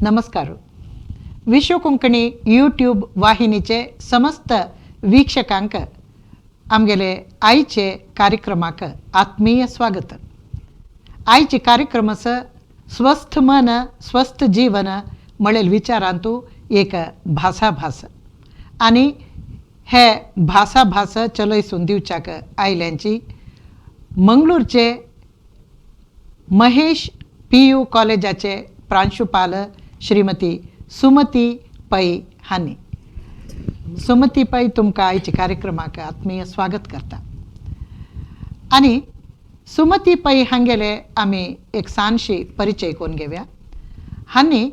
नमस्कार. विश्व कोंकणी यूट्यूब वाहिनीचे समस्त वीक्षकांक आमगेले आयचे कार्यक्रमाक आत्मीय स्वागत. आयचे कार्यक्रम आसा स्वस्थ मन स्वस्थ जीवन म्हळेल विचारांतू एक भासाभास आनी हे भासाभास चलयसून दिवच्याक आयल्यांची मंगळूरचे महेश पी यू कॉलेजाचे प्रांशुपाल श्रीमती सुमती पै हांणी. सुमती पै, तुमकां आयच्या कार्यक्रमाक आत्मीय स्वागत करता. आनी सुमती पै हांगेले आमी एक सानशी परिचय करून घेवया. हांणी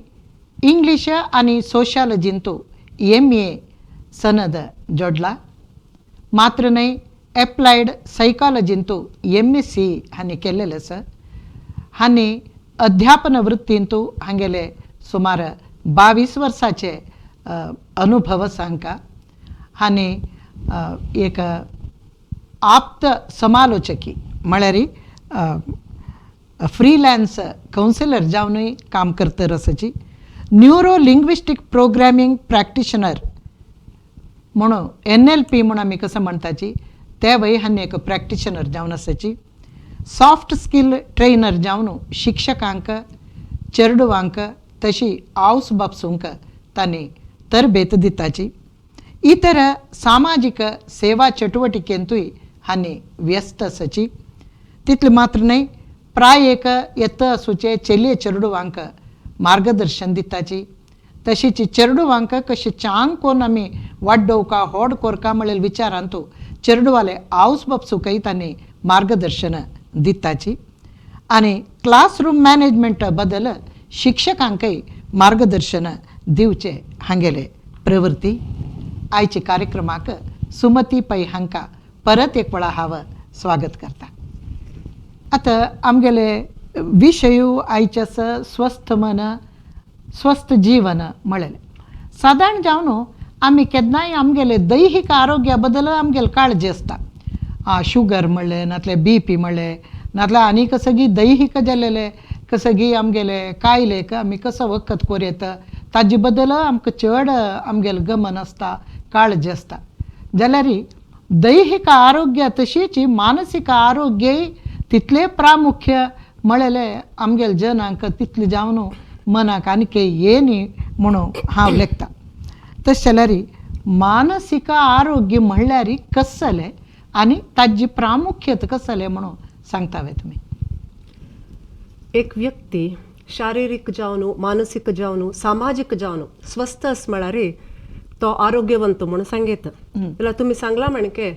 इंग्लीश आनी सोशॉलॉजींतू एम ए सनद जोडला. मात्र न्हय, एप्लायड सायकॉलॉजींतू एम एस सी हांणी केल्लेलें आसा. हांणी अध्यापन वृत्तींतू हांगेले सुमार 22 वर्साचे अनुभव आसा हांकां. आनी एक आप्त समालोचकी म्हळ्यार फ्रिलॅन्स कावन्सिलर जावनूय काम करतर आसाची. न्युरो लिंग्विस्टीक प्रोग्रॅमींग प्रॅक्टिशनर म्हणून, एनएलपी म्हूण आमी कसं म्हणटाची, ते वय हांणी एक प्रॅक्टिशनर जावन आसाची. सॉफ्ट स्कील ट्रेनर जावन शिक्षकांक, चेडवांक तशी आवस बापसूंक तांणी तरबेत दिताची. इतर सामाजीक सेवा चटुवटिकेंतूय हांणी व्यस्त आसाची. तितलें मात्र न्हय, प्रायेक येता आसूचे चेलये चेडवांक मार्गदर्शन दिताची. तशीच चेडवांक कशें चांग कोन्न आमी वाड्डोवका, होड कोरका म्हळ्ळे विचारांतू चेडवाले आवस बापसूकय तांणी मार्गदर्शन दिताची. आनी क्लासरूम मॅनेजमेंट बद्दल शिक्षकांकय मार्गदर्शन दिवचे हांगेले प्रवृत्ती. आयच्या कार्यक्रमाक सुमती पै हांकां परत एक वेळा हांव स्वागत करता. आतां आमगेले विशय आयचे आसा स्वस्थ मन स्वस्थ जीवन म्हळेलें. सादारण जावन आमी केन्नाय आमगेले दैहीक आरोग्या बद्दल आमगेले काळजी आसता. शुगर म्हणलें, नातल्यार बीपी म्हणलें, नातल्यार आनी कसगी दैहीक जालेले कसगी आमगेले कायलेक आमी कसो वखद कोर येता, ताजे बद्दल आमकां चड आमगेलें गमन आसता, काळजी आसता. जाल्यार दैहीक आरोग्य तशीच मानसीक आरोग्यय तितलें प्रामुख्य म्हळेलें आमगेले जनांक तितलें जावन मनाक आनीक येनी म्हणून हांव लेखता. तशें जाल्यार मानसीक आरोग्य म्हणल्यार कसलें आनी ताजी प्रामुख्यता कसलें म्हणून सांगता वे तुमी? एक व्यक्ती शारीरिक जावन, मानसीक जावन, सामाजीक जावन स्वस्थ आस म्हळ्यार तो आरोग्यवंत म्हणून सांगयता. जाल्यार तुमी सांगला म्हणके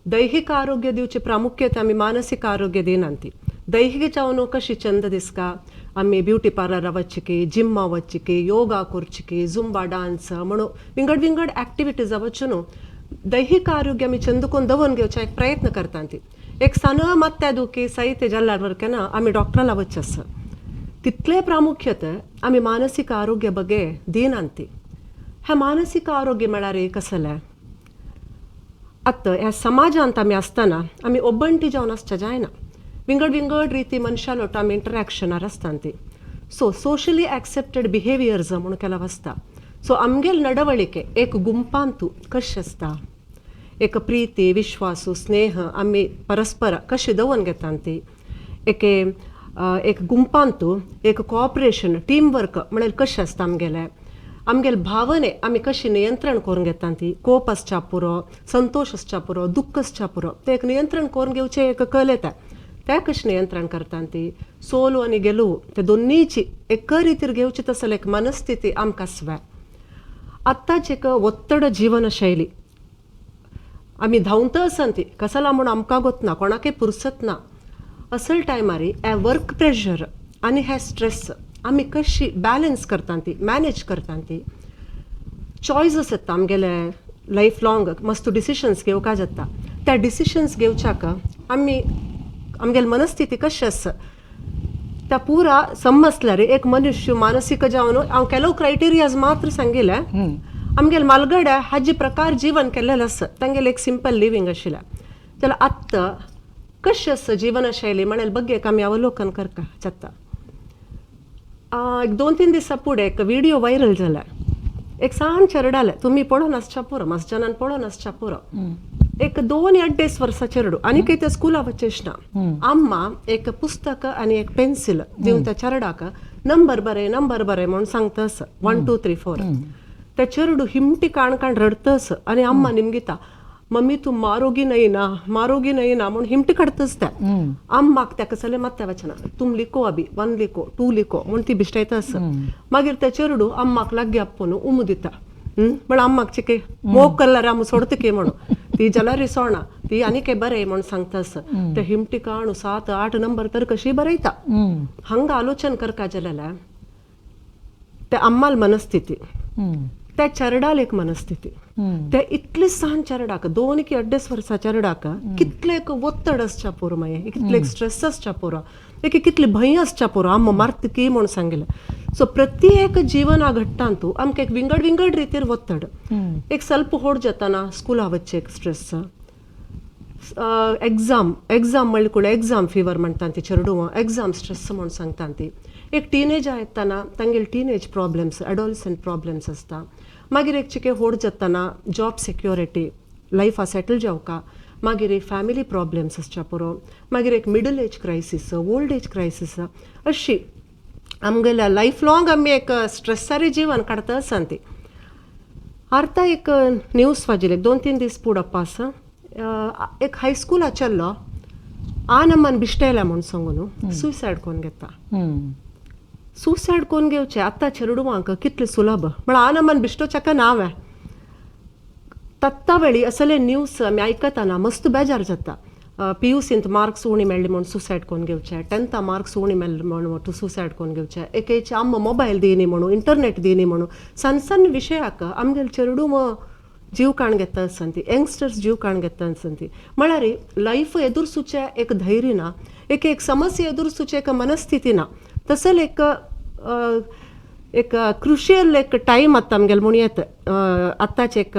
दैहीक आरोग्य दिवचे प्रामुख्यता आमी मानसीक आरोग्य दिनात ती. दैहीक जावन कशी चंद दिसका, आमी ब्युटी पार्लरा वचची, जिम्मा वचची, योगा करची, झुंबा डान्स म्हणून विंगड विंगड ऍक्टिविटीज वचून दैहीक आरोग्य आमी चंद कोन्न दवरून घेवचा एक प्रयत्न करता ती. एक सान मात्या दुखी साहित्य जाल्यार वरकेना आमी डॉक्टराला वचचे आसा. तितले प्रामुख्यते आमी मानसीक आरोग्य बगे दिनात ती. हें मानसीक आरोग्य म्हळ्यार कसलें? आतां ह्या समाजांत आमी आसतना आमी ओब्बंटी जावन आसचें जायना. विंगड विंगड रिती मनशां लोट आमी इंटरॅक्शनार आसता ती. सो सोशली एक्सेप्टेड बिहेवियर्स म्हणून केला आसता. सो आमगेल नडवळिके एक गुंपांतू कशें आसता, एक प्रीती, विश्वास, स्नेह आमी परस्पर कशें दवरून घेता ती. एके एक गुंपांतू एक कॉपरेशन, टीम वर्क म्हळ्यार कशें आसता, आमगेलें आमगेले भावने आमी कशी नियंत्रण करून घेता ती. कोप आसच्या पुरो, संतोश आसच्या पुरो, दुख्ख आसच्या पुरो, तें एक नियंत्रण करून घेवचें एक कल येता, तें कशें नियंत्रण करता ती. सोलू आनी गेलू ते दोन्नीची एक रितीर घेवची तसले एक मनस्थिती आमकां आसव्या. आत्ताच एक ಒತ್ತಡ ಜೀವನ ಶೈಲಿ, आमी धांवत आसा ती कसला म्हूण आमकां गोतना, कोणाकय पुरसत ना. असल टायमार हे वर्क प्रेशर आनी हे स्ट्रेस आमी कशी बॅलन्स करता ती, मॅनेज करता ती. चॉयसीस येता आमगेले लायफ लॉंग, मस्त डिसिशन्स घेवका जाता. त्या डिसिशन्स घेवच्याक आमी आमगेले मनस्थिती कशी आसा त्या पुरा समजल्यार एक मनुष्य मानसीक जावन, हांव ಕೆಲವು क्रायटेरियाज मात्र सांगिले. आमगेले मालगड्या हाजी प्रकार जीवन केल्लेलें आसा, तांगेलें एक सिंपल लिवींग आशिल्लें. जाल्यार आत्तां कशें आसा जीवनशैली म्हणल्यार बग्गेक आमी अवलोकन करका जाता. एक 2-3 दिसा फुडें एक व्हिडिओ व्हायरल जाला, एक सान चेरडालें, तुमी पळोवन आसच्या पुरो, मातशे जाणान पळोवन आसच्या पुरो, एक 2-2.5 वर्सां चेरडू आनी ते स्कुला वचेच ना. अम्मा एक पुस्तक आनी एक पेन्सील दिवन त्या चेरडाक नंबर बरे नंबर बरे म्हणून सांगता असं 1 2 3 4. त्या चेरडू हिमटी काण काण रडतस आनी अम्मा निमगिता, मम्मी तू मारोगी नाही ना, मारोगी नाही ना म्हणून हिमटी काडतस त्या. अम्माक त्या कसले मात्या वचना, तुम लिको अभी 1 लिको 2 लिको म्हणून ती बिश्टायता असं. मागीर त्या चेरडू अम्माक लागीं आपोवन उमू दिता, म्हण अम्माक चिके मोग करल्यार आम सोडत की म्हणून ती जाल्यार सोणा ती आनी काय बरें म्हणून सांगता असं. ते हिमटी काणू 7-8 नंबर तर कशी बरयता. हंगा आलोचन करका जाल्यार त्या अम्माल मनस्थिती, त्या चेरडाल एक मनस्थिती, त्या इतले सान चेरडाक 2 की 2.5 वर्सां चेरडाक कितले एक ಒತ್ತಡ आसच्या पुरो, मागीर कितले एक स्ट्रेस आसच्या पुरो, एक कितले भंय आसच्या पुरो, आम मारत की म्हणून सांगिल्लें. सो प्रति एक जीवना घट्टांतू आमकां एक विंगड विंगड रितीर ಒತ್ತಡ. एक ಸ್ವಲ್ಪ होड जाताना स्कुला वच्चे एक स्ट्रेस, एक्झाम एक्झाम म्हणली कुळे एक्झाम फिवर म्हणटा ती चेरडुवां, एक्झाम स्ट्रेस म्हणून सांगता ती. एक टिनेजा येताना तांगेले टिनेज प्रॉब्लेम्स, एडोलसंट प्रॉब्लेम्स आसता. मागीर एक चिके होड जाताना जॉब सेक्युरिटी, लायफा सेटल जावका, मागीर एक फॅमिली प्रॉब्लेम्स आसच्या पुरो, मागीर एक middle age crisis, old age crisis, अशी आमगेल्या लायफ लाँग आमी एक स्ट्रेसारी जीवन काडटा आसा ती. आर्ता एक न्यूज वाजिल्ली 2-3 दीस पुढं पास, एक हायस्कुला चल्लो आनम्मान बिश्टेला म्हणून सांगून सुसायड कोण घेता. सुसायड कोण घेवचे आतां चेरडुवांक कितले सुलभ, म्हळ्यार आनम्मान बिश्टोच्याका नांव आहे. तत्ता वेळी असले न्यूज आमी आयकतना मस्त बेजार जाता. PUCंत मार्क्स उणी मेळ्ळे म्हूण सुसायड कोण घेवचे, 10th marks उणी मेळ्ळे म्हूण सुसायड कोण घेवचे, एकेचे आम मोबायल दिनी म्हणून इंटरनेट दिनी म्हणून सण सण विशयाक आमगेले चेरडूं जीव काण घेता आसता ती, यंगस्टर्स जीव काण घेता आसता ती. म्हळ्यार लायफ एदुरसूचे एक धैर्य ना, एक एक समस्या एदुरसूचे एक मनस्थिती ना. तसले एक एक क्रुशियल एक टायम आतां आमगेले म्हूण येता. आतांचे एक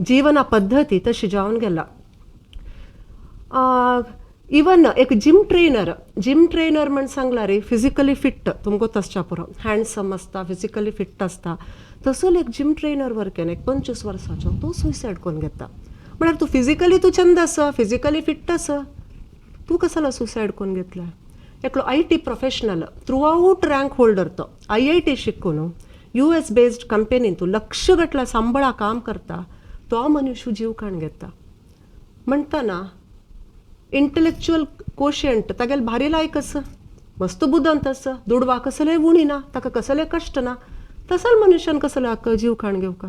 जीवना पद्दती तशी जावन गेला. इवन एक जिम ट्रेनर, जिम ट्रेनर म्हण सांगल्यार फिजिकली फिट तुमकां आसच्या पुरो, हँडसम आसता, फिजिकली फिट आसता, तसोच एक जिम ट्रेनर वर्केन एक 25 वर्सांचो तो सुसायड करून घेता. म्हळ्यार तूं फिजिकली तूं चंद आसा, फिजिकली फिट आसा, तूं कसलो सुसायड करून घेतला. एकलो IT professional, throughout rank holder, तो IIT शिकून US based कंपनीन तूं लक्ष गटला सांबळा काम करता, तो मनुष्य जीव काण घेता. म्हणटाना इंटलेक्च्युअल कोशंट तागेले भारी लायक आसा, मस्त बुदंत आसा, दुडवा कसलेय उणी ना, ताका कसलेय कश्ट ना, तसल मनुष्यान कसलो जीव काण घेवका.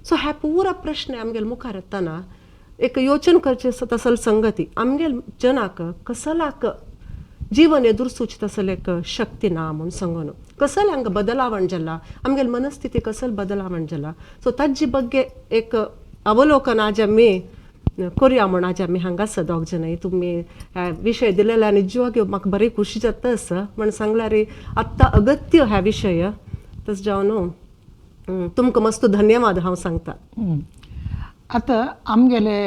सो ह्या पुरा प्रश्न आमगेले मुखार येताना एक योचन करचें तसल संगती आमगेल जनाक कसलाक जीवन एदुरसूच तसल एक शक्ती ना म्हूण सांगून कसल हांगा बदलावण जाला, आमगेले मनस्थिती कसल बदलावण जाला. सो ताजे ಬಗ್ಗೆ एक अवलोकन आज आमी कोरया म्हूण आज आमी हांगा आसा दोग जाणां. तुमी विशय दिलेले निजवाग्यो म्हाका बरी खुशी जाता आसा म्हण सांगल्यार आत्तां अगत्य ह्या विशय तशें जावन तुमकां मस्त धन्यवाद हांव सांगता. आतां आमगेले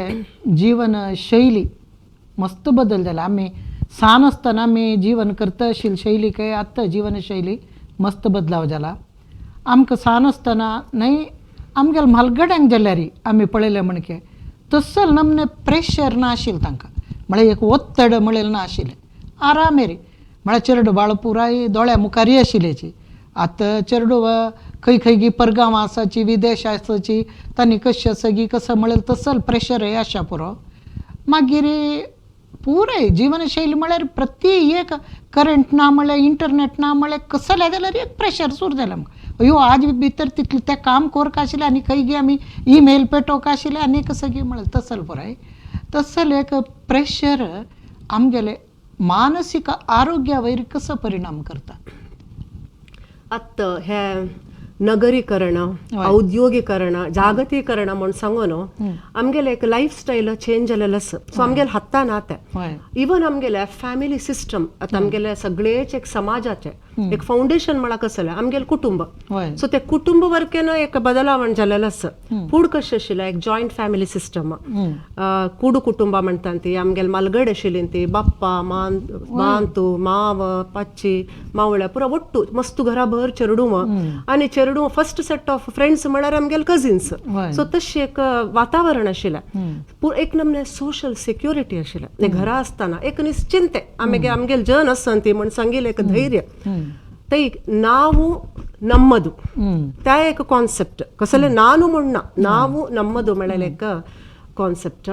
जीवन शैली मस्त बदल जाला. आमी सान आसतना आमी जीवन करता आशिल्ली शैली काय आतां जीवनशैली मस्त बदलाव जाला. आमकां सान आसतना न्हय आमगेले म्हालगड्यांक जाल्यार आमी पळयलें म्हणके तसल नमने प्रेशर ना आशिल्लें तांकां, म्हळ्यार एक ಒತ್ತಡ म्हणलें ना आशिल्लें, आरामेरी म्हळ्यार चेरडू बाळ पुराय दोळ्या मुखारय आशिल्ल्याची. आतां चेरडू खंय खंय गी परगांव आसाची, विदेश आसाची, तांणी कशें आसा गी कसं म्हणलें तसल प्रेशर हे आशा पुरो. मागीर पुराय जीवनशैली म्हळ्यार प्रति एक करंट ना म्हळ्यार इंटरनेट ना म्हळ्यार कसलें जाल्यार एक प्रेशर सुरू जालें आमकां. अयो आज भितर तितलें तें काम कोरका आशिल्लें आनी खंय गी आमी ईमेल पेटोवंक आशिल्लें आनी कसं गी म्हळ्यार तसल पुराय तसल एक प्रेशर आमगेले मानसीक आरोग्या वयर कसो परिणाम करता. आतां हे नगरीकरण, औद्योगिकरण, जागतीकरण म्हूण सांगून आमगेले एक लायफ स्टायल चेंज जालेलो आसा. सो आमगेले हातान आतां इवन आमगेले फॅमिली सिस्टम आतां आमगेले सगळेच एक समाजाचे एक फावंडेशन म्हळ्यार कसलें आमगेले कुटुंब. सो ते कुटुंब वर्केन एक बदलावण जालेलें आसा. फूड कशें आशिल्लें एक जॉयंट फॅमिली सिस्टम, कुडू कुटुंबा म्हणटा ती आमगेले मालगड आशिल्ली ती, बाप्पा मांतू माव पाची मावळ्या पुरा ಒಟ್ಟು मस्त घराभर चेरडूं आनी चेरडूं फर्स्ट सेट ऑफ फ्रेंड्स म्हळ्यार आमगेले कजिन्स. सो तशें एक वातावरण आशिल्लें, एक नमने सोशल सेक्युरिटी आशिल्लें. घरा आसतना एक निश्चिंते आमगे आमगेले जन आसन ती म्हण सांगिल्लें एक धैर्य. तै ನಾವು ನಮ್ಮದು त्या एक कॉन्सेप्ट कसले ನಾನು म्हण्णा ನಾವು ನಮ್ಮದು म्हळ्यार ಕಾನ್ಸೆಪ್ಟ್.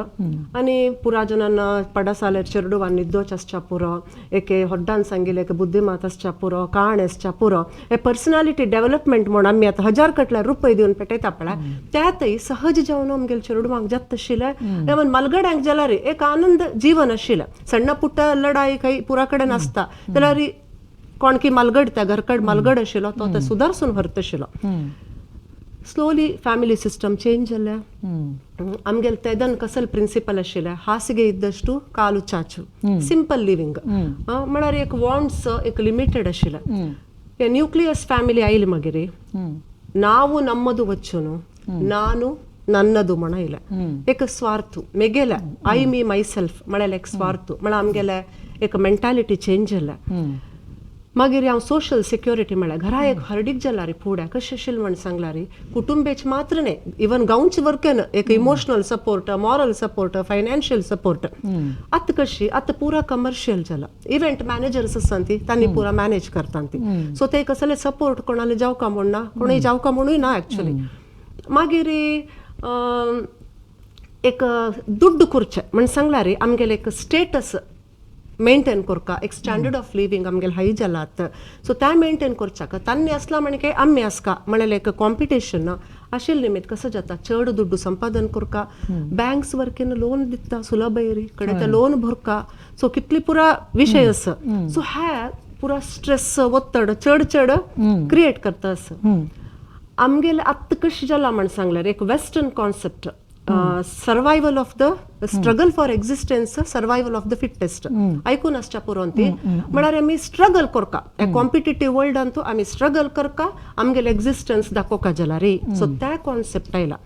आनी पुरा जनान पडसालेर चेरडुवान निद्दोच आसच्या पुरो, एके होड्डान सांगिल्लें एक बुद्धिमात आसच्या पुरो, काण आसच्या पुरो, हे पर्सनालिटी डेव्हलपमेंट म्हूण आमी आतां 1000 कटल्यार रुपये दिवन पेटयता पळय, त्यातय सहज जावन आमगेले चेरडुवांक जाता आशिल्लें. इवन मलगड्यांक जाल्यार एक आनंद जीवन आशिल्लें. सण्ण पुट्ट लढाई खंय पुरा कडेन आसता जाल्यार कोण की मालगड त्या घरकड मालगड आशिल्लो तो ते सुदारसून व्हरता आशिल्लो. स्लोली फ्यामिली सिस्टम चेंज जाल्या. आमगेले तेदन कसल प्रिन्सिपल आशिल्लें, हासिಗೆ ಇದ್ದಷ್ಟು ಕಾಲು ಚಾಚು, ಸಿಂಪಲ್ ಲಿವಿಂಗ್ म्हळ्यार एक ವಾಂಟ್ಸ್ एक लिमिटेड आशिल्लें. ನ್ಯೂಕ್ಲಿಯಸ್ ಫ್ಯಾಮಿಲಿ ಆಯ್ಲಿ ಮಗಿರಿ ನಾವು ನಮ್ಮದು ವಚ್ಚುನು ನಾನು ನನ್ನದು ಮಣ ಇಲ್ಲ ಏಕ ಸ್ವಾರ್ಥ ಮೆಗೆಲ I me my self म्हळ्यार एक स्वार्थ म्हळ्यार आमगेले एक मेंटालिटी चेंज जाल्या. मागीर हांव सोशल सेक्युरिटी म्हळ्यार घरा एक हर्डीक जाला रे फुडें कशें आशिल्लें म्हण सांगला रे कुटुंबेच मात्र न्ही इवन गांवचे वर्केन एक emotional support, moral support, financial support. आतां कशी आतां पुरा कमर्शियल जाला. इव्हेंट मॅनेजर्स आसा ती तांणी पुरा मॅनेज करता ती. सो ते कसले सपोर्ट कोणाले जावका म्हूण ना, कोणूय जावका म्हणूय ना एक्चुअली. मागीर एक दुड्ड करचें म्हण सांगला रे आमगेले एक स्टेटस मेंटेन करका, एक स्टँडर्ड ऑफ लिव्हिंग आमगेले हाय जाला आतां. सो त्या मेंटेन करच्याक तान्नी आसला म्हणजे आमी आसका म्हणल्यार एक कॉम्पिटिशन आशिल्ले निमित्त कसं जाता चड दुड्डू संपादन करका, बँक्स वर्कीन लोन दिता सुलभ रे कडे ते लोन भरका. सो कितली पुरा विशय आसा. सो ह्या पुरा स्ट्रेस ಒತ್ತಡ चड चड क्रिएट करता आसा. आमगेले आत्तां कशें जाला म्हण सांगल्यार एक western concept, survival of the struggle for existence, survival of the fittest आयकून आसच्या पुरोन ती. म्हळ्यार आमी स्ट्रगल करका कॉम्पिटेटीव वर्ल्डांतू आमी स्ट्रगल करका आमगेले एक्झिस्टन्स दाखोवका जाला रे. सो त्या कॉन्सेप्ट आयला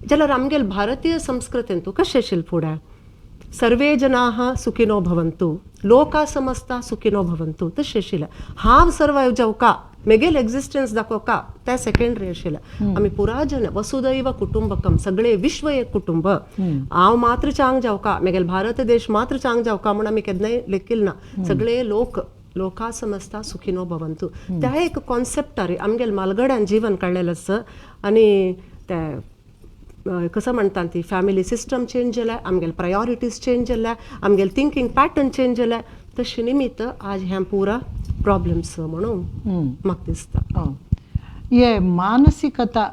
जाल्यार आमगेले भारतीय संस्कृतींतू कशें आशिल्लें फुडें सर्वे जनाः सुखिनो भवन्तु, लोका समस्ता सुखिनो भवन्तु तशें आशिल्लें. हांव सर्वायव जावका मेगेल एक्झिस्टन्स दाखोवका त्या सेकेंडरी आशिल्लें. आमी पुरा जन वसुदैव कुटुंबकम, सगळे विश्व एक कुटुंब, हांव मात्र चांग जावका मेगेल भारत देश मात्र चांग जावका म्हूण आमी केन्नाय लेखिल ना. सगळे लोक लोका समस्ता सुखिनो भवन्तु त्या एक कॉन्सेप्टार आमगेले मालगड्यान जीवन काडलेलें आसा. आनी ते कसं म्हणटा ती फॅमिली सिस्टम चेंज जाल्या, आमगेले प्रायोरिटीज चेंज जाल्या, आमगेले थिंकींग पॅटर्न चेंज जाल्या. तशें निमित्त आज हें पुरा प्रॉब्लम्स म्हणून म्हाका दिसता. हे मानसिकता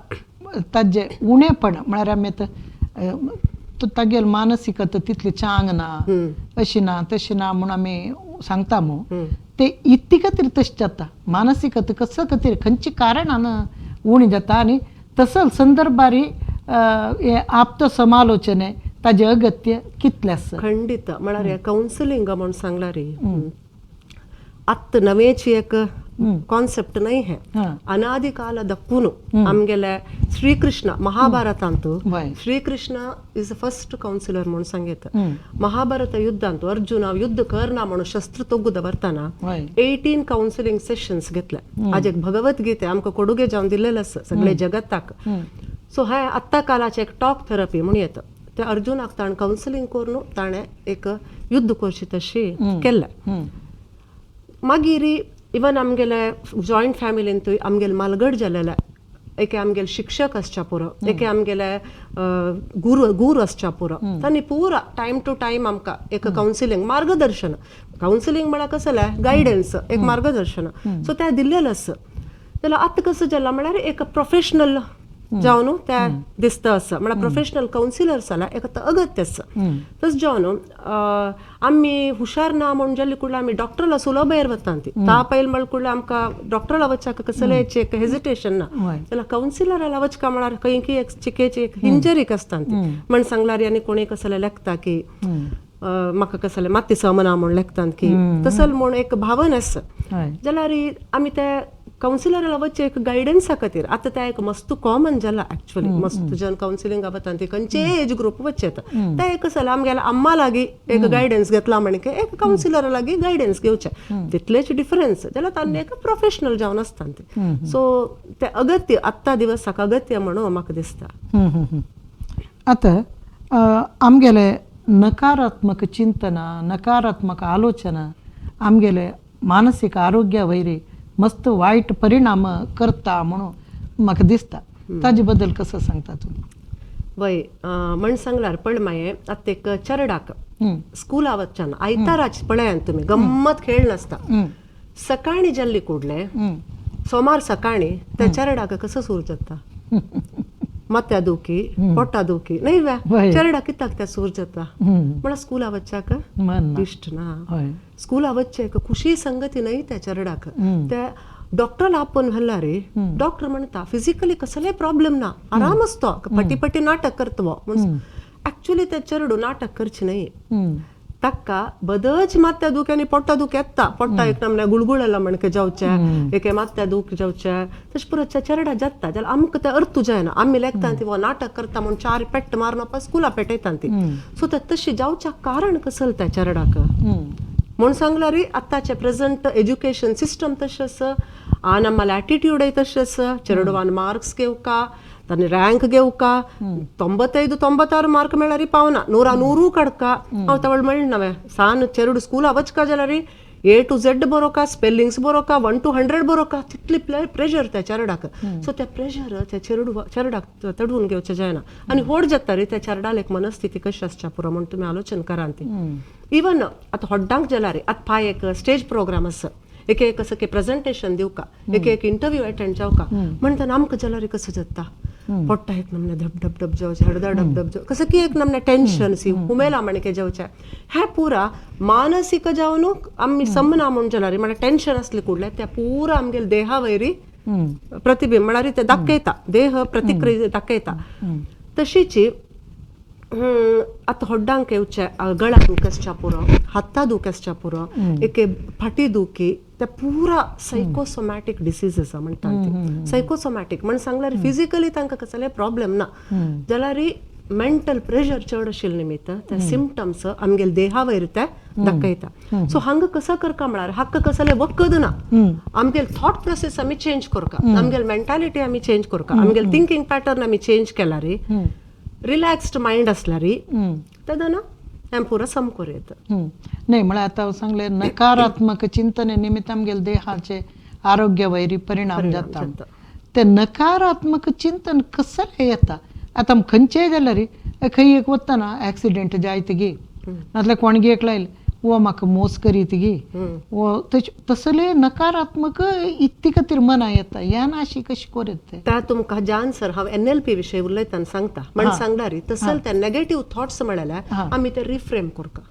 ताजे उणेपण म्हळ्यार आमी आतां तागेली मानसिकता तितली चांग ना, अशी ना तशी ना म्हूण आमी सांगता मू, ते इतली खातीर तशें जाता. मानसिकता कसो खातीर खंयच्या कारणान उणी जाता आनी तसो संदर्भारी हे आप्त समालोचने ताजें अगत्य कितलें आसा? खंडित म्हळ्यार कावन्सिलिंग म्हूण सांगला रे आत्त नवेची एक कॉन्सेप्ट न्हय हें. ಅನಾದಿ ಕಾಲದಕ್ಕೂನು ಆಮ್ಗೆಲೆ ಶ್ರೀಕೃಷ್ಣ ಮಹಾಭಾರತ ಅಂತೂ ಶ್ರೀಕೃಷ್ಣ is first counsellor म्हणून सांगेत. ಮಹಾಭಾರತ ಯುದ್ಧ ಅಂತೂ अर्जुन युद्ध करना म्हणून शस्त्र तोगुद ಬರ್ತಾನ 18 कावन्सिलिंग सेशन्स घेतले. आज एक भगवद्गीते आमकां ಕೊಡುಗೆ जावन दिलेलें आसा सगळे जगताक. सो हे आत्तां कालाचें एक टॉक थेरपी म्हणून येता ते अर्जुनाक ताणें कावन्सिलिंग करून ताणें एक युद्ध करची तशी केल्लें. मागीर इवन आमगेले जॉयंट फॅमिलींतूय आमगेले मालगड जालेले एके आमगेले शिक्षक आसच्या पुरो, एके आमगेले गुरू गुरू आसच्या पुरो, तांणी पुरा टायम टू टायम आमकां एक कावन्सिलिंग मार्गदर्शन. कावन्सिलिंग म्हळ्यार कसलें गायडन्स, एक मार्गदर्शन. सो तें दिल्लेलें आसा. जाल्यार आतां कसं जाला म्हळ्यार एक प्रोफेशनल जावन त्या दिसता आसा. म्हळ्यार प्रोफेशनल कावन्सिलर जाल्यार एक आतां अगत्य आसा. तशें जावन आमी हुशार ना म्हूण जाल्ले कुडले आमी डॉक्टरला सुलभ भायर वता ती ताप आयल म्हळ्यार कुडले आमकां डॉक्टरला वचपाक कसलेच एक हेजिटेशन ना. जाल्यार कावन्सिलराला वचका म्हळ्यार खंय की एक चिकेची एक इंजरीक आसता ती म्हण सांगल्यार आनी कोणी कसले लेखता की म्हाका कसले मात्ती समना म्हूण लेखतात की तसल म्हूण एक भावन आसा. जाल्यार आमी ते कावन्सिलराला वचचे एक गायडन्सा खातीर आतां ते एक मस्त कॉमन जाला एक्चुअली मस्त जन कावन्सिलिंगा वता ती खंयचेय एज ग्रुप वचचे ते एक कसले आमगेल्या अम्मा लागीं एक गायडन्स घेतला म्हणके एक कावन्सिलरा लागीं गायडन्स घेवचें तितलेच डिफरन्स जाल्यार तांणी एक प्रोफेशनल जावन आसता ती. सो ते अगत्य आत्तां दिवसाक अगत्य म्हणून म्हाका दिसता. आतां आमगेले नकारात्मक चिंतना नकारात्मक आलोचना आमगेले मानसीक आरोग्या वयरी मस्त वायट परिणाम करता म्हणून म्हाका दिसता. ताजे बद्दल कसं सांगता तुमी? वय म्हण सांगल्यार पळ माये आतां एक चरडाक स्कुला वचच्यान आयताराच पळयान तुमी गम्मत खेळ नासता. सकाळी जाल्ली कुडले सोमार सकाळी त्या चरडाक कसं सूर जाता माथ्या दुखी पोटा दुखी न्हय वे चरडा कित्याक त्या सूर जाता म्हळ्यार स्कुला वच्चाक इश्ट ना. स्कुला वच्चे एक खुशी संगती न्हय त्या चरडाक. त्या डॉक्टरला आपोवन व्हेला रे डॉक्टर म्हणटा फिजिकली कसलेय प्रॉब्लेम ना आराम आसतो पटी पटी नाटक करतलो म्हण एक्चुअली ते चेरडू नाटक करचे न्हय. ताका बदच माथ्या दुखी आनी पोटा दुखी येता पोटा एक नमने गुळगुळेला म्हणके जावचे एके माथ्या दुख जावचे तशें पुरो चेरडा जाता जाल्यार आमकां तें अर्थ जायना. आमी लेखता ती नाटक करता म्हूण चार पेट्ट मारून स्कुला पेटयता ती. सो ते तशी जावच्या कारण कसल त्या चेरडाक म्हूण सांगल्यार आतांचें प्रेझंट एज्युकेशन सिस्टम तशें आसा आनी आम्हाला एटिट्यूडय तशें आसा. चेरडवान मार्क्स घेवका तांणी रँक घेवका 95 96 मार्क मेळ्ळ्यार पावना 100 काडका. हांव तवळ म्हणलें सान चेरडू स्कुला वचका जाल्यार ए टू झेड बरोवका स्पेलिंग्स बरोवका 1 to 100 बरोवका तितली प्रेशर त्या चेरडाक. सो त्या प्रेशर त्या चेरडाक तडवून घेवचें जायना आनी व्हड जाता रे त्या चेरडाक एक मनस्थिती कशी आसच्या पुरो म्हूण तुमी आलोचन करान ती. इवन आतां होड्डांक जाल्यार आतां पांय एक स्टेज प्रोग्राम आसा एक एक असं की प्रेझेंटेशन दिवका एक एक इंटरव्यू अटेंड जावका म्हणटा आमकां जाल्यार कसं जाता पोट्टा एक नमने धब धब धब जावचें हडदा डब डब जाव कसं की एक नमने टेन्शन सी उमेला म्हणके जावचें हें पुरा मानसीक जावन आमी समना म्हूण जाल्यार म्हळ्यार टेन्शन आसलें कुडलें त्या पुरा आमगेले देहा वयरी प्रतिबिंब म्हळ्यार ते दाखयता देह प्रतिक्रिया दाखयता. तशीच आतां होड्डांक येवचें गळा दूख आसच्या पुरो हाता दूख आसच्या पुरो एक फाटी दुखी ते पुरा सायकोसोमॅटीक डिसीज आसा म्हणटा ती. सायकोसोमॅटीक म्हण सांगल्यार फिजिकली तांकां कसले प्रॉब्लेम ना जाल्यार मेंटल प्रेशर चड आशिल्ले निमित्त ते सिमटम्स आमगेले देहा वयर ते दाखयता. सो हांगा कसो करका म्हळ्यार हाका कसले वखद ना आमगेले थॉट प्रोसेस आमी चेंज करका आमगेले मेंटालिटी आमी चेंज करका आमगेले थिंकींग पॅटर्न आमी चेंज केला रे रिलॅक्स्ड मायंड असल्यार तेन्ना हें पुरो सम करूं येता. नाही म्हळ्यार आतां सांगलें नकारात्मक चिंतने निमित्त आमगेले देहाचे आरोग्य वयरी परिणाम जाता. ते नकारात्मक चिंतन कसलें येता आतां खंयचेय जाल्यार खंय एक वतना एक्सिडेंट जायत गी नातल्यार कोणगी एक लायल वो म्हाका मोस करीत गी वो तसले नकारात्मक इत्ती खातीर मना येता ह्यान अशी कशी करीत ते त्या तुमकां जान सर हांव NLP विशय उलयतना सांगता म्हण सांगल्यार तसल ते नेगेटीव थॉट्स म्हळ्यार आमी ते रिफ्रेम करका.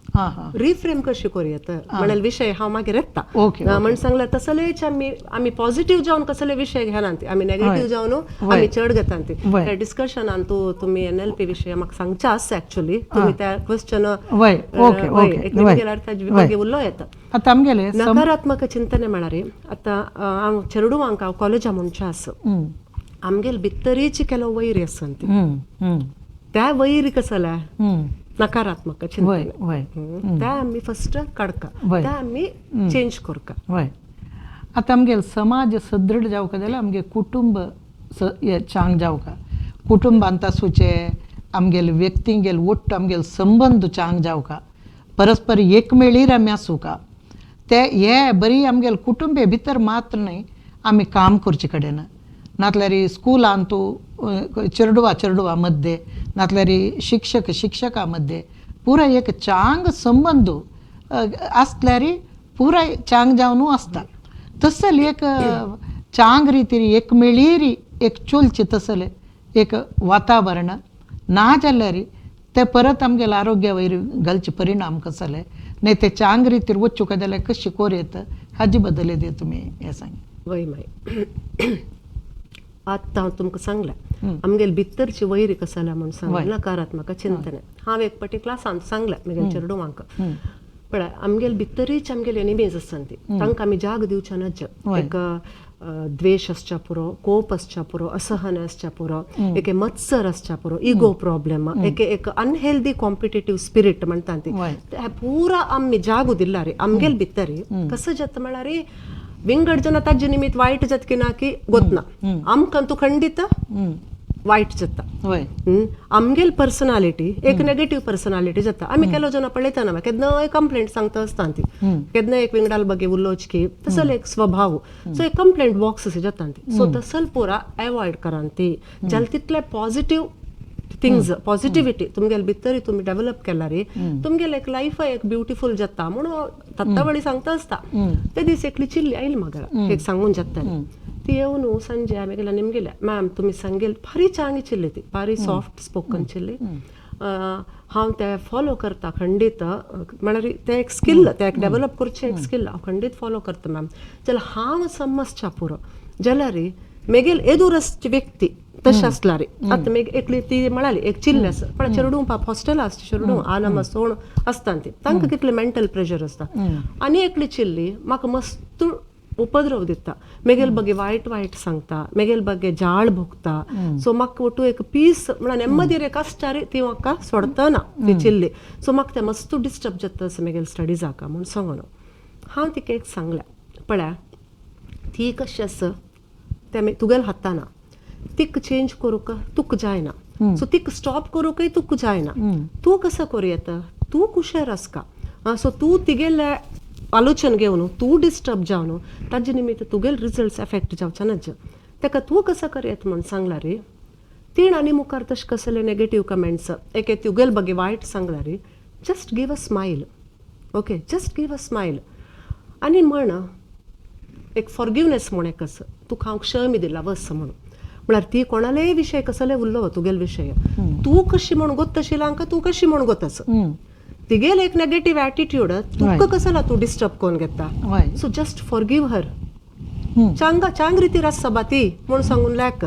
रिफ्रेम कशी करूं येता म्हळ्यार विशय हांव मागीर येता म्हण सांगल्यार तसलेच आमी आमी पॉझिटीव जावन कसले विशय घेना ती आमी नेगेटीव जावन आमी चड घेता ती. त्या डिस्कशनान तूं तुमी NLP विशय म्हाका सांगचे आसा एक्चुअली तुमी त्या क्वेश्चन गेल्यार मागीर उलो येता. आतां आमगेले नकारात्मक चिंतने म्हळ्यार आतां हांव चेरडुवांक हांव कॉलेजा म्हणचें आसा आमगेले भितरीची केलो वैरी आसा ती त्या वैरी कसल्या नकारात्मक चिंतन त्या आमी फस्ट काडका त्या आमी चेंज करका. आतां आमगेले समाज सदृढ जावका जाल्यार आमगे कुटुंब चांग जावका कुटुंबांत आसूचे आमगेले व्यक्तींगेले ಒಟ್ಟು आमगेले संबंद चांग जावका परस्पर एकमेळीर आमी आसूका ते हे बरी आमगेले कुटुंबे भितर मात्र न्हय आमी काम करचे कडेन नातल्यार स्कुलान तूं चेरडुवा चेरडुवा मध्ये नातल्यार शिक्षक शिक्षका मध्ये पुराय एक चांग संबंद आसल्यार पुराय चांग जावन आसता. तसले एक चांग रितीर एकमेळीर एक चोलचे तसले एक वातावरण ना जाल्यार ते परत आमगेले आरोग्या वयर घालचे परिणाम कसले न्ही ते चांग रितीर वचूंक जाल्यार कशी कोर येता हाजे बद्दल दे तुमी हें सांग. वय माय आत्तां हांव तुमकां सांगलें आमगेले भितरची वैरी कसल्या म्हूण सांगलें, नकारात्मक चिंतन. हांव एक पटी क्लासांत सांगलें म्हगेल्या चेडवांक, पळय आमगेले भितरीच आमगेले एनिमीज आसता ती, तांकां आमी जाग दिवचे नाच. एक द्वेश आसच्या पुरो, कोप आसच्या पुरो, असहन आसच्या पुरो, एक मत्सर आसच्या पुरो, इगो प्रॉब्लेम, एक एक अनहेल्दी कॉम्पिटेटीव स्पिरिट म्हणटा ती, पुरा आमी जागू दिला रे आमगेले भितरी. कसं जाता म्हळ्यार विंगड जन ताजे निमित्त वायट जात की ना की गोतना आमकां तूं खंडीत वायट जाता. आमगेल पर्सनालिटी एक नेगेटीव पर्सनालिटी जाता. आमी केलो जन पळयता ना केन्नाय कंप्लेंट सांगता आसता ती, केन्ना एक विंगडाल बगे उलोवच की तसो एक स्वभाव, सो एक कंप्लेंट बॉक्स जाता ती. सो तसल पुरा एवॉयड करान ती, जाल्यार तितले पॉझिटिव्ह थिंग्स, पॉझिटिव्हिटी तुमगेले भितरी तुमी डेव्हलप केला रे तुमगेले एक लायफ एक ब्युटिफूल जाता म्हणून तत्तावळी सांगता आसता. ते दीस एकली चिल्ली आयली म्हाका एक सांगून जाता ती येवन संजय आमी गेल्या निमगेल्या मॅम तुमी सांगेल भारी चांगी चिल्ली ती, भारी सॉफ्ट स्पोकन चिल्ली, हांव ते फॉलो करता खंडीत, म्हळ्यार तें एक स्किल, तें एक डेव्हलप करचें एक स्किल हांव खंडीत फॉलो करता मॅम. जाल्यार हांव समजच्या पुरो जाल्यार मेगेल एदुरसची व्यक्ती तशें आसल्यार आतां मागीर एकली ती म्हळाली एक चिल्ले आसा पण चेडूं पाप हॉस्टेला आसता चेडूं आनम सोण आसता ती, तांकां कितलें मेंटल प्रेशर आसता. आनी एकली चिल्ली म्हाका मस्त उपद्रव दिता, मेगेल बगे वायट वायट सांगता, मेगेल बगे जाळ भोगता, सो म्हाका ಒಟ್ಟು एक पीस म्हळ्यार ನೆಮ್ಮದಿ रे कष्टारी ती म्हाका सोडतना ती चिल्ली. सो म्हाका तें मस्त डिस्टर्ब जाता असो मेगेल स्टडीज आका म्हूण सांगून हांव तिका एक सांगलें, पळया ती कशी आसा तें तुगेले हाताना, तिका चेंज करूंक तुका जायना, सो तिका स्टॉप करूंकय तुका जायना, तूं कसो करूं येता, तूं कुशेर आसका, सो तूं तिगेले आलोचन घेवन तूं डिस्टर्ब जावन ताजे निमित्त तुगेले रिजल्ट्स एफेक्ट जावचे नाच, ताका तूं कसो करूं येता म्हूण सांगला रे. तीण आनी मुखार तशें कसले नेगेटीव कमेंट्स एके तुगेले बगे वायट सांगला रे, just give a smile, okay, just give a smile आनी म्हण एक फॉरगिवनेस म्हूण एक आसा, तुका हांव क्षमी दिला वस म्हणून, म्हळ्यार ती कोणालेय विशय कसले उल्लो तुगेले विशय तूं कशी म्हूण गोत आमकां तूं कशी म्हूण गोत आसा, तिगेल एक नेगेटीव एटिट्यूड तुका कसला तूं डिस्टर्ब करून घेता, सो जस्ट फॉरगिव हर, चांगा चांग रितीर आसता बा ती म्हूण सांगून लायक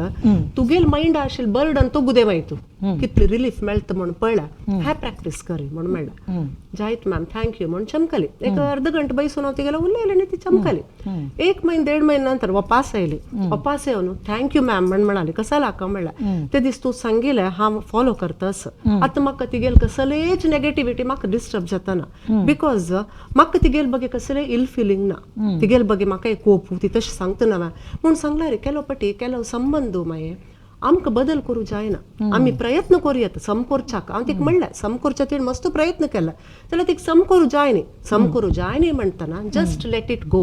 तुगेल मायंड आशिल्ले बर्डन तो गुदे मागीर तूं कितली रिलीफ मेळटा म्हूण पळया, हें प्रॅक्टीस करी म्हूण मेळ्ळा. जायत मॅम thank you म्हूण चमकली, एक अर्द घंटे बैसून हांव तिगेलो उलयलें आनी ती चमकली. एक म्हयनो देड म्हयन्या नंतर वापास आयली, वापास येवन thank you ma'am म्हण म्हणाली, कसाला का म्हणल्या ते दीस तूं सांगिल्लें हांव फॉलो करता असं, आतां म्हाका तिगेल कसलेच नेगेटिविटी म्हाका डिस्टर्ब जाताना, because म्हाका तिगेल बगे कसलें इल फिलींग ना, तिगेल बगे म्हाका एक कोप ती तशें सांगता ना म्हूण सांगला रे. केलो पटी केलो संबंद मागीर आमकां बदल करूं जायना, आमी प्रयत्न करूं येता सम करच्याक. हांव तिका म्हणलें सम करच्या तिणें मस्त प्रयत्न केला जाल्यार तिका सम करूं जायनी, सम करूं जायनी म्हणटना जस्ट let it go,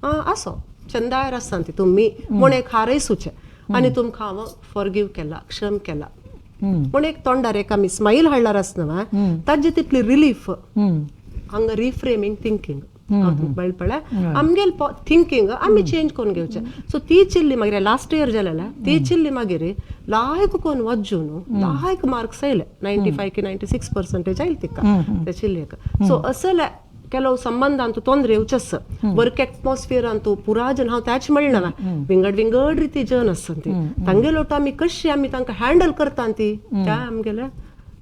आसो चंदायर आसता ती तुमी म्हूण एक हारय सुचें आनी तुमकां हांव फॉरगीव केला, क्षम केला म्हूण एक तोंडार एक आमी स्मायल हाडल्यार आसना ताजे तितली रिलीफ. हांगा रिफ्रेमींग थिंकींग मेळ पळय आमगेल थिंकींग आमी चेंज करून घेवचें. सो ती चिल्ली मागीर लास्ट इयर जालेल्या ती चिल्ली मागीर लायक कोन वज्जून लायक मार्क्स आयले 95 की 96% आयले तिका त्या चिल्लेक. सो असले ಕೆಲವು ಸಂಬಂಧ ಅಂತೂ ತೊಂದರೆ येवचेच, वर्क एटमॉस्फियर ಅಂತೂ ಪುರಾ ಜನ हांव त्याच म्हणना विंगड विंगड रिती जन आसता ती, तांगेलो आमी कशी आमी तांकां हँडल करता ती त्या आमगेले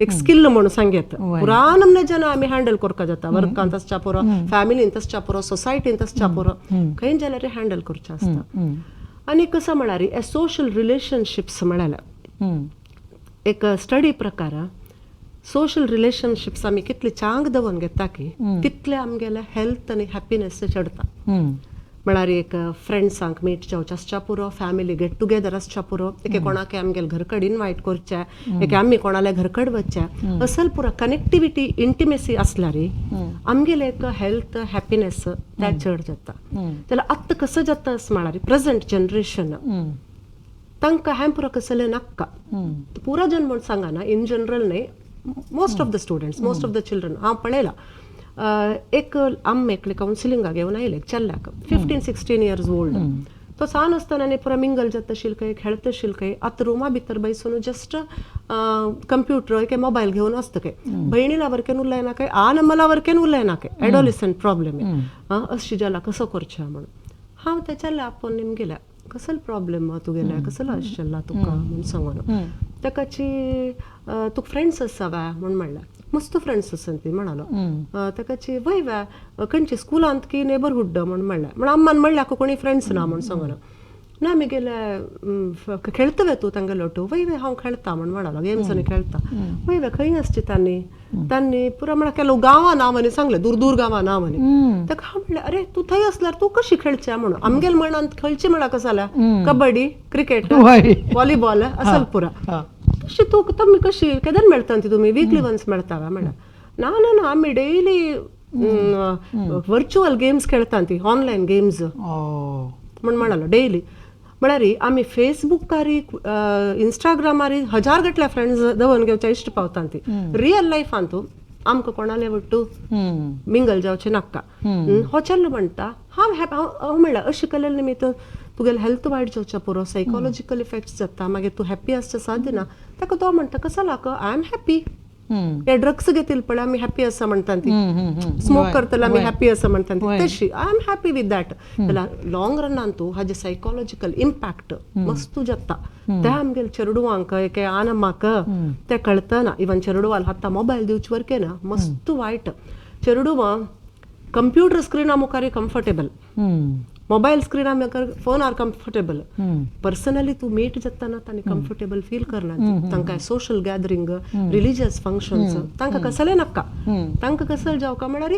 एक स्किल म्हणून सांगेत पुरा नमने जन आमी हँडल करका जाता, वर्कांत आसच्या पुरो, फॅमिलींत आसच्या पुरो, सोसायटींत आसच्या पुरो, खंय जाल्यार हँडल करचें आसता. आनी कसं म्हळ्यार सोशल रिलेशनशिप्स म्हळ्यार एक स्टडी प्रकार सोशल रिलेशनशिप्स आमी कितले चांग दवरून घेता की तितले आमगेले हेल्थ आनी हॅपिनेस चडता. म्हळ्यार एक फ्रेंड्सांक मीट जावचें आसच्या पुरो, फॅमिली गेट टुगेदर आसच्या पुरो, एके कोणाक आमगेले घर कडेन इनवायट करचें, एके आमी कोणाले घर कडेन वचचें, असल पुरो कनेक्टिविटी इंटिमेसी आसल्यार आमगेले एक हेल्थ हॅपिनेस ते चड जाता. जाल्यार आतां कसं जाता अशें म्हळ्यार प्रेझेंट जनरेशन तांकां हें पुरो कसलें नाका, पुरा जन म्हूण सांगना, इन जनरल न्हय, most of the students, most of the children हांव पळयलां. एक आम एकले कावन्सिलिंगाक घेवन आयले चेल्ल्याक 15-16 इयर्स ओल्ड, तो सान आसतना पुरा मिंगल जाता काय, खेळतशील काय. आतां रुमा भितर बैसून जस्ट कंप्युटर काय मोबायल घेवन आसता काय, भयणीला वरकेन उलयना काय, आ नम्मला वरकेन उलयना काय. एडोलिसंट प्रॉब्लेम अशी जाला कसो करचें म्हणून हांव तेच्या आपोवन निमगेल्या कसलो प्रॉब्लेम तुगेल्या, कसलो अशें जाला तुका म्हणून सांगून ताकाची तुका फ्रेंड्स आसा व्या म्हूण म्हणलें. मस्त फ्रेंड्स आसा ती म्हणालो. ताकाची वय व्या खंयची स्कुलांत की नेबरहूड म्हूण म्हणलें. म्हण अम्मान म्हणलें आका कोणी फ्रेंड्स ना म्हूण सांगून ना आमी गेले खेळता वे तूं तांगे लोटू. वय वे हांव खेळटा म्हूण म्हणालो, गेम्सांनी खेळटा. वय वे खंय आसची तांणी तांणी पुरा म्हळ्यार केलो गांवां ना म्हणी सांगलें, दूर दूर गांवां ना म्हणी. ताका हांव म्हणलें अरे तूं थंय आसल्यार तूं कशी खेळचें म्हणून. आमगेल म्हणान खेळची म्हळ्यार कसं जाल्यार कबड्डी, क्रिकेट, व्हॉलीबॉल असल पुरा. तशी तूं तुमी कशी केदन मेळटा ती तुमी वीकली वन्स मेळटा वा म्हणल्यार ना ना ना आमी डेली वर्च्युअल गेम्स खेळटा ती, ऑनलायन गेम्स म्हण म्हणालो डेली. म्हळ्यार आमी फेसबुकारी इन्स्टाग्रामारी हजार गटल्या फ्रेंड्स दवरून घेवच्या इश्ट पावता ती. रियल लायफान तूं आमकां कोणाले वट्टू मिंगल जावचें नाका हो चल्लो म्हणटा. हांव हांव म्हणल्यार अशें केलें निमित्त तुगेलें हेल्थ वायट जावच्या पुरो, सायकोलॉजिकल इफेक्ट्स जाता, मागीर तूं हॅप्पी आसचें साध्य ना. ताका तो म्हणटा कसो लाग I am happy. हे ड्रग्स घेतील पळय आमी हॅप्पी आसा म्हणटा ती, स्मोक करतले आमी हॅप्पी आसा म्हणटा ती, तशी I am happy with that. जाल्यार लॉंग रनान तूं हाजे सायकोलॉजिकल इम्पॅक्ट मस्त जाता. ते आमगेले चेडवांक एके आनमाक ते कळतना. इवन चेडवाल आतां मोबायल दिवचे वरके ना मस्त वायट. चेडवां कंप्युटर स्क्रिना मुखार कंफर्टेबल, मोबायल स्क्रिना मुखार फोनार कंफर्टेबल. पर्सनली तूं मीट जाताना तांणी कंफर्टेबल फील करना. तांकां सोशल गॅदरींग, रिलिजियस फंक्शन्स तांकां कसलें नाका. तांकां कसलें जावका म्हळ्यार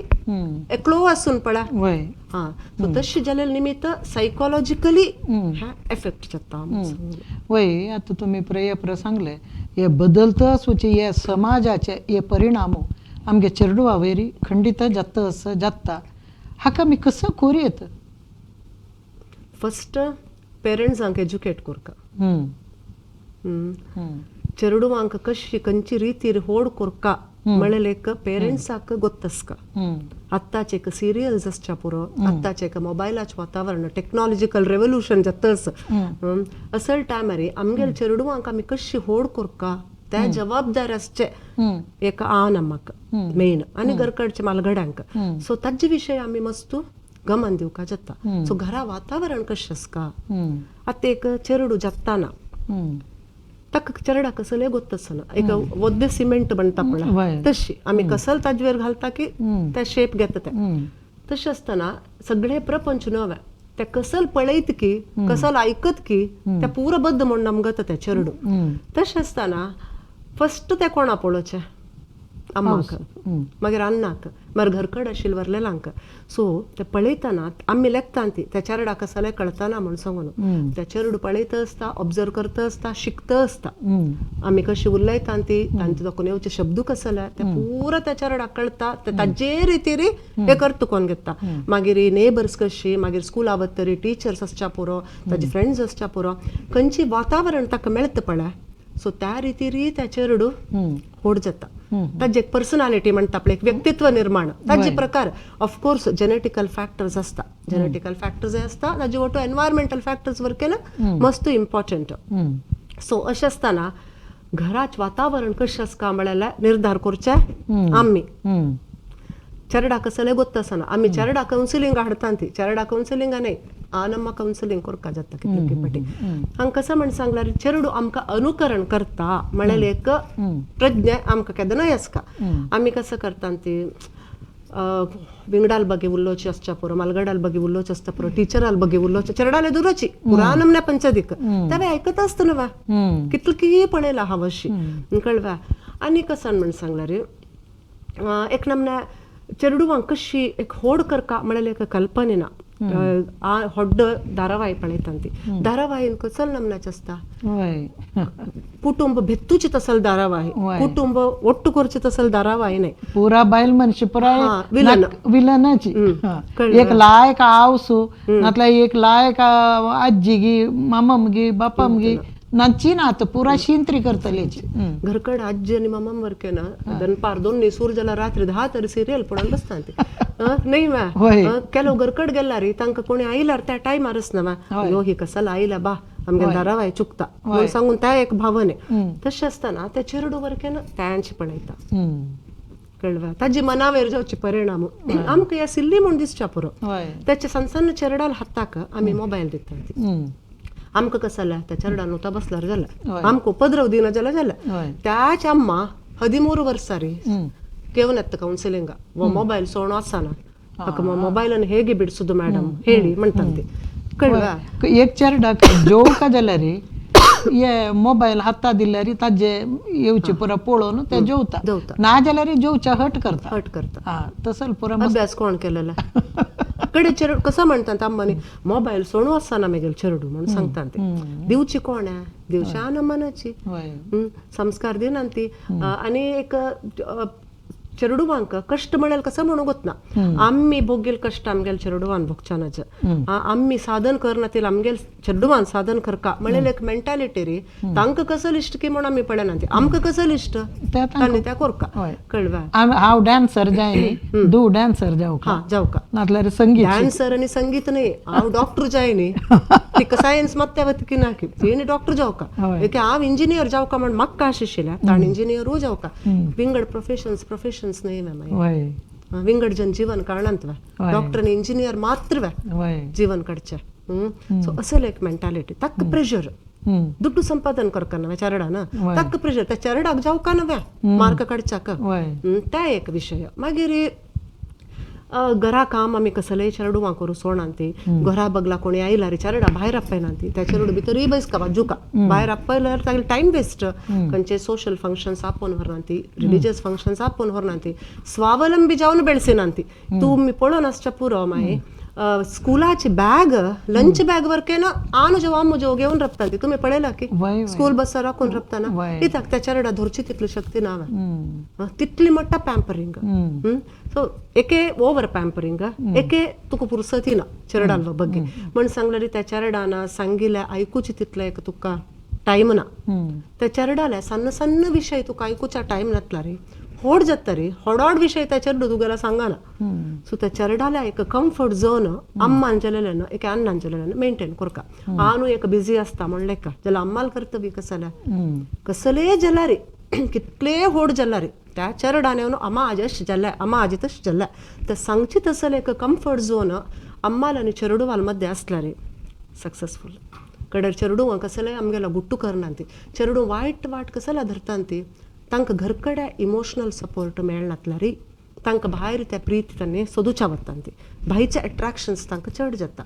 एकलो आसून पळय. हां, सो तशें जालें निमित्त सायकोलॉजिकली हें एफेक्ट जाता. वय आतां तुमी प्रय सांगलें हे बदलत आसूचे हे समाजाचे हे परिणाम आमगे चेडवा वयर खंडीत जाता असं जाता. हाका आमी कसो कोरयेत? फस्ट पेरंट्सांक एज्युकेट करका. चेडवांक कशी खंयची रितीर होड कोरका म्हणलें पेरंट्साक गोत्तस्का. आत्ताचे एक सिरियल्स आसच्या पुरो, आत्ताचे एक मोबायलाचें वातावरण, टेक्नॉलॉजिकल रेवोल्युशन जाता असल टायमार आमगेले चेडवांक आमी कशी होड कोरका त्या जबाबदार आसचे एक आन आमकां मेन आनी घरकडचे मालगड्यांक. सो ताजे विशय आमी मस्त गमन दिवका जाता. सो घरा वातावरण कशें आसका. आतां एक चेडू जाताना ताका चेरडा कसलें गोत्त आसना, एक वद्दे सिमेंट म्हणटा पळय तशी आमी कसल ताजेर घालता की ते शेप घेता ते. तशें आसतना सगळें प्रपंच नवें ते कसल पळयत की कसल आयकत की ते पुरो बद्द म्हूण आमकां ते चेडू. तशें आसतना फस्ट ते कोणा पळोवचें? अम्माक, मागीर अन्नाक, मागीर घरकड आशिल्ले व्हरलेल्यांक. सो ते पळयतना आमी लेखता ती त्या चेरडा कसलें कळतना म्हूण सांगून. त्या चेरडू पळयता आसता, ऑब्जर्व करता आसता, शिकता आसता. आमी कशी उलयता ती, तांचे दोकून येवचे शब्द कसले ते पुरो त्या चेरडाक कळटा. ते ताजे रितीरी हे करता कोण घेता. मागीर नेबर्स कशी, मागीर स्कुला वतरी टिचर्स आसच्या पुरो, ताजे फ्रेंड्स आसच्या पुरो, खंयची वातावरण ताका मेळटा पळय. सो त्या रितीरी त्या चेरडू होड जाता. ताजे एक पर्सनालिटी म्हणटा आपले, एक व्यक्तित्व निर्माण ताजे प्रकार. ऑफकोर्स जेनेटिकल फॅक्टर्स आसता, जेनेटिकल फॅक्टर्स आसता ताजे वटू एनवायरमेंटल फॅक्टर्स वरकेन मस्त इम्पॉर्टंट. सो अशें आसतना घराच वातावरण कशें आसता म्हळ्यार निर्धार करचें आमी. चेरडा कसलें गोत्त आसना. आमी चेरडा कावन्सिलिंग हाडटा ती, चेरडा कावन्सिलिंगा न्हय, आनम्मा कावन्सिलिंग करका जाता कितले पाटी. हांगा कसं म्हण सांगल्यार चेडू आमकां अनुकरण करता म्हणल्यार एक प्रज्ञा आमकां केदनाय आसका. आमी कसं करता ती विंगडाल ಬಗ್ಗೆ उलोवची आसच्या पुरो, मालगडाल ಬಗ್ಗೆ उलोवची आसता पुरो, टिचराल ಬಗ್ಗೆ उलोवचे, चेरडाले दुरोची पुरा नमन्या पंचदीक तेवे आयकत आसता न्हू कितले की पळयला हांव अशी कळवा. आनी कसं म्हण सांगल्यार एक नमन्या चेडवांक कशी एक होड करका म्हणल्यार एक कल्पना ना. आ होड्ड धारावाही पळयता ती, धारावाहीन कसल नमनाच आसता. कुटुंब भेत्तूची तसल धारावाही, कुटुंब ಒಟ್ಟು करचे तसल धारावाही नाही. पुरा बायल मनशी पुराय विलनाची. एक लायक आवसू नातल्यार एक लायक आजी गी, मामा गी, बापा गी नाची ना आतां पुरा शिंत्री करतलेची. घरकड आजी आणि मामा वरके ना दनपार 2 सूर जाला रात्री 10 तरी सिरियल पळोवन बसता नाही मा. ಕೆಲವು घरकड गेला रे तांकां कोणी आयल्यार त्या टायमारच ना मा यो ही कसाला आयला बा आमगे दारावाय चुकता म्हणून सांगून त्या एक भावने. तशें आसतना त्या चेरडू वरकेन त्यांची पळयता कळवा ताजी मनावेर जावचे परिणाम आमकां ह्या सिल्ली म्हूण दिसच्या पुरो. त्याच्या सन्न सन्न चेरडाल हाताक आमी मोबायल दितात. आमकां कसं त्या चेरडान नुता बसल्यार जाला, आमकां उपद्रव दिना जाला जाला. त्याच अम्मा 13 ವರ್ಷ ರೀ ಕೇವನ ಎತ್ತ ಕೌನ್ಸಿಲಿಂಗ್ ಮೊಬೈಲ್ ಸೋಣ ಆಸಾನ ಅಕ್ಕ ಮೊಬೈಲ್ ಹೇಗೆ ಬಿಡಿಸುದು ಮೇಡಮ್ ಹೇಳಿ म्हणतात कळवा. एक चेरडाक जेवका जाल्यार ये मोबायल हाता दिल्यार ताजे येवचे पुरा पळोवन ते जेवता, ना जाल्यार जेवच्या हट करता, हट करता. तसल पुरा अभ्यास कोण केलेला कडे चेरडू कसं म्हणतात अम्मानी मोबाईल सोणू असताना मेगेल चेरडू म्हणून सांगतात. दिवची कोण आहे, दिवच्या आन मनाची संस्कार दिनान ती. आणि एक चेरडुवांक कष्ट म्हळ्यार कसं म्हणू गोत ना, आम्ही भोगेल कष्ट आमगेल चेरडुवान भोगच्यानाच, आम्ही साधन करनातील आमगेल चेरडुवान साधन करका म्हळ्यार एक मेंटॅलिटी रे. तांकां कसं इश्ट की म्हणून आमी पळयना, आमकां कसं इश्ट तांणी त्या कोरका कळवा. हांव डान्सर जाय न्ही, दू डान्सर जावका, जावका नातल्यार संगीत डान्सर आणि संगीत न्ही, हांव डॉक्टर जाय न्ही, तिका सायन्स मात्या वतकी ना की तेणी डॉक्टर जावका, एक हांव इंजिनियर जावका म्हण म्हाका आशिल्ल्या ताण इंजिनियरूय जावका. विंगड प्रोफेशन्स प्रोफेशन्स न्ही मॅम, विंगड जन जीवन कारणांत डॉक्टर आणि इंजिनियर मात्र जीवन काडचे. सो असल एक मेंटॅलिटी ताका प्रेशर दुड्डू संपादन करका नव्या चेरडान ताका प्रेशर त्या चेरडाक जावका नव्या मार्क काडच्याक त्या एक विशय. मागीर घरा काम आमी कसलेय चेरडुवां करूं सोणांती, घरा बगला कोणी आयला रे चेरडा भायर आपयनाती, त्या चेरडू भितरूय बैसका बाजूका भायर आपयल्यार तागेले टायम वेस्ट. खंयचे सोशल फंक्शन्स आपोवन व्हरनाती, रिलिजियस फंक्शन्स आपोवन व्हरनाती, स्वावलंबी जावन बेळसिनाती. तुमी पळोवन आसच्या पुरो मागीर स्कुलाची बॅग लंच बॅग वरकेन आनु जेव आमू जेव घेवन रपता. तुमी पळयला की स्कूल बसार राखून रपताना कित्याक त्या चेरडा धरची तितली शक्ती ना, तितली मोठा पॅम्परिंग. सो एके ओवर पॅम्परिंग, एके तुका पुरसती ना चेरडाल ಬಗ್ಗೆ म्हण सांगल्यार त्या चेरडान सांगिल्ल्या आयकुची तितले एक तुका टायम ना. त्या चेरडाले सन्न सन्न विशय तुका आयकुच्या टायम नातला रे, होड जाता रे, होडोड विशय त्या चेरडू तुगेला सांगना. सो त्या चेरडाल्या एक कम्फर्ट झोन अम्मान जेलेल्यान एके अन्नान जेलेल्यान मेंटेन करका. आनु एक बिझी आसता म्हण लेखा जाल्यार अम्माल कर्तव्य कसले कसले जला रे, कितले होड जला रे त्या चेरडान येवन अम्मा आज अशें जाल्लें, अम्मा आज तशें जाल्लें, ते सांगची तसले एक कम्फर्ट झोन अम्माल आनी चेरडुवाल मध्य आसल्यार सक्सेसफूल. कडेर चेरडुवां कसले आमगेलो गुट्टू करना ती, चेरडू वायट वाट कसला धरता ती, तांकां घरकड्या इमोशनल सपोर्ट मेळनातल्यार रे तांकां भायर त्या प्रीती तांणी सोदूच्या वता ती, भायचे अट्रॅक्शन्स तांकां चड जाता.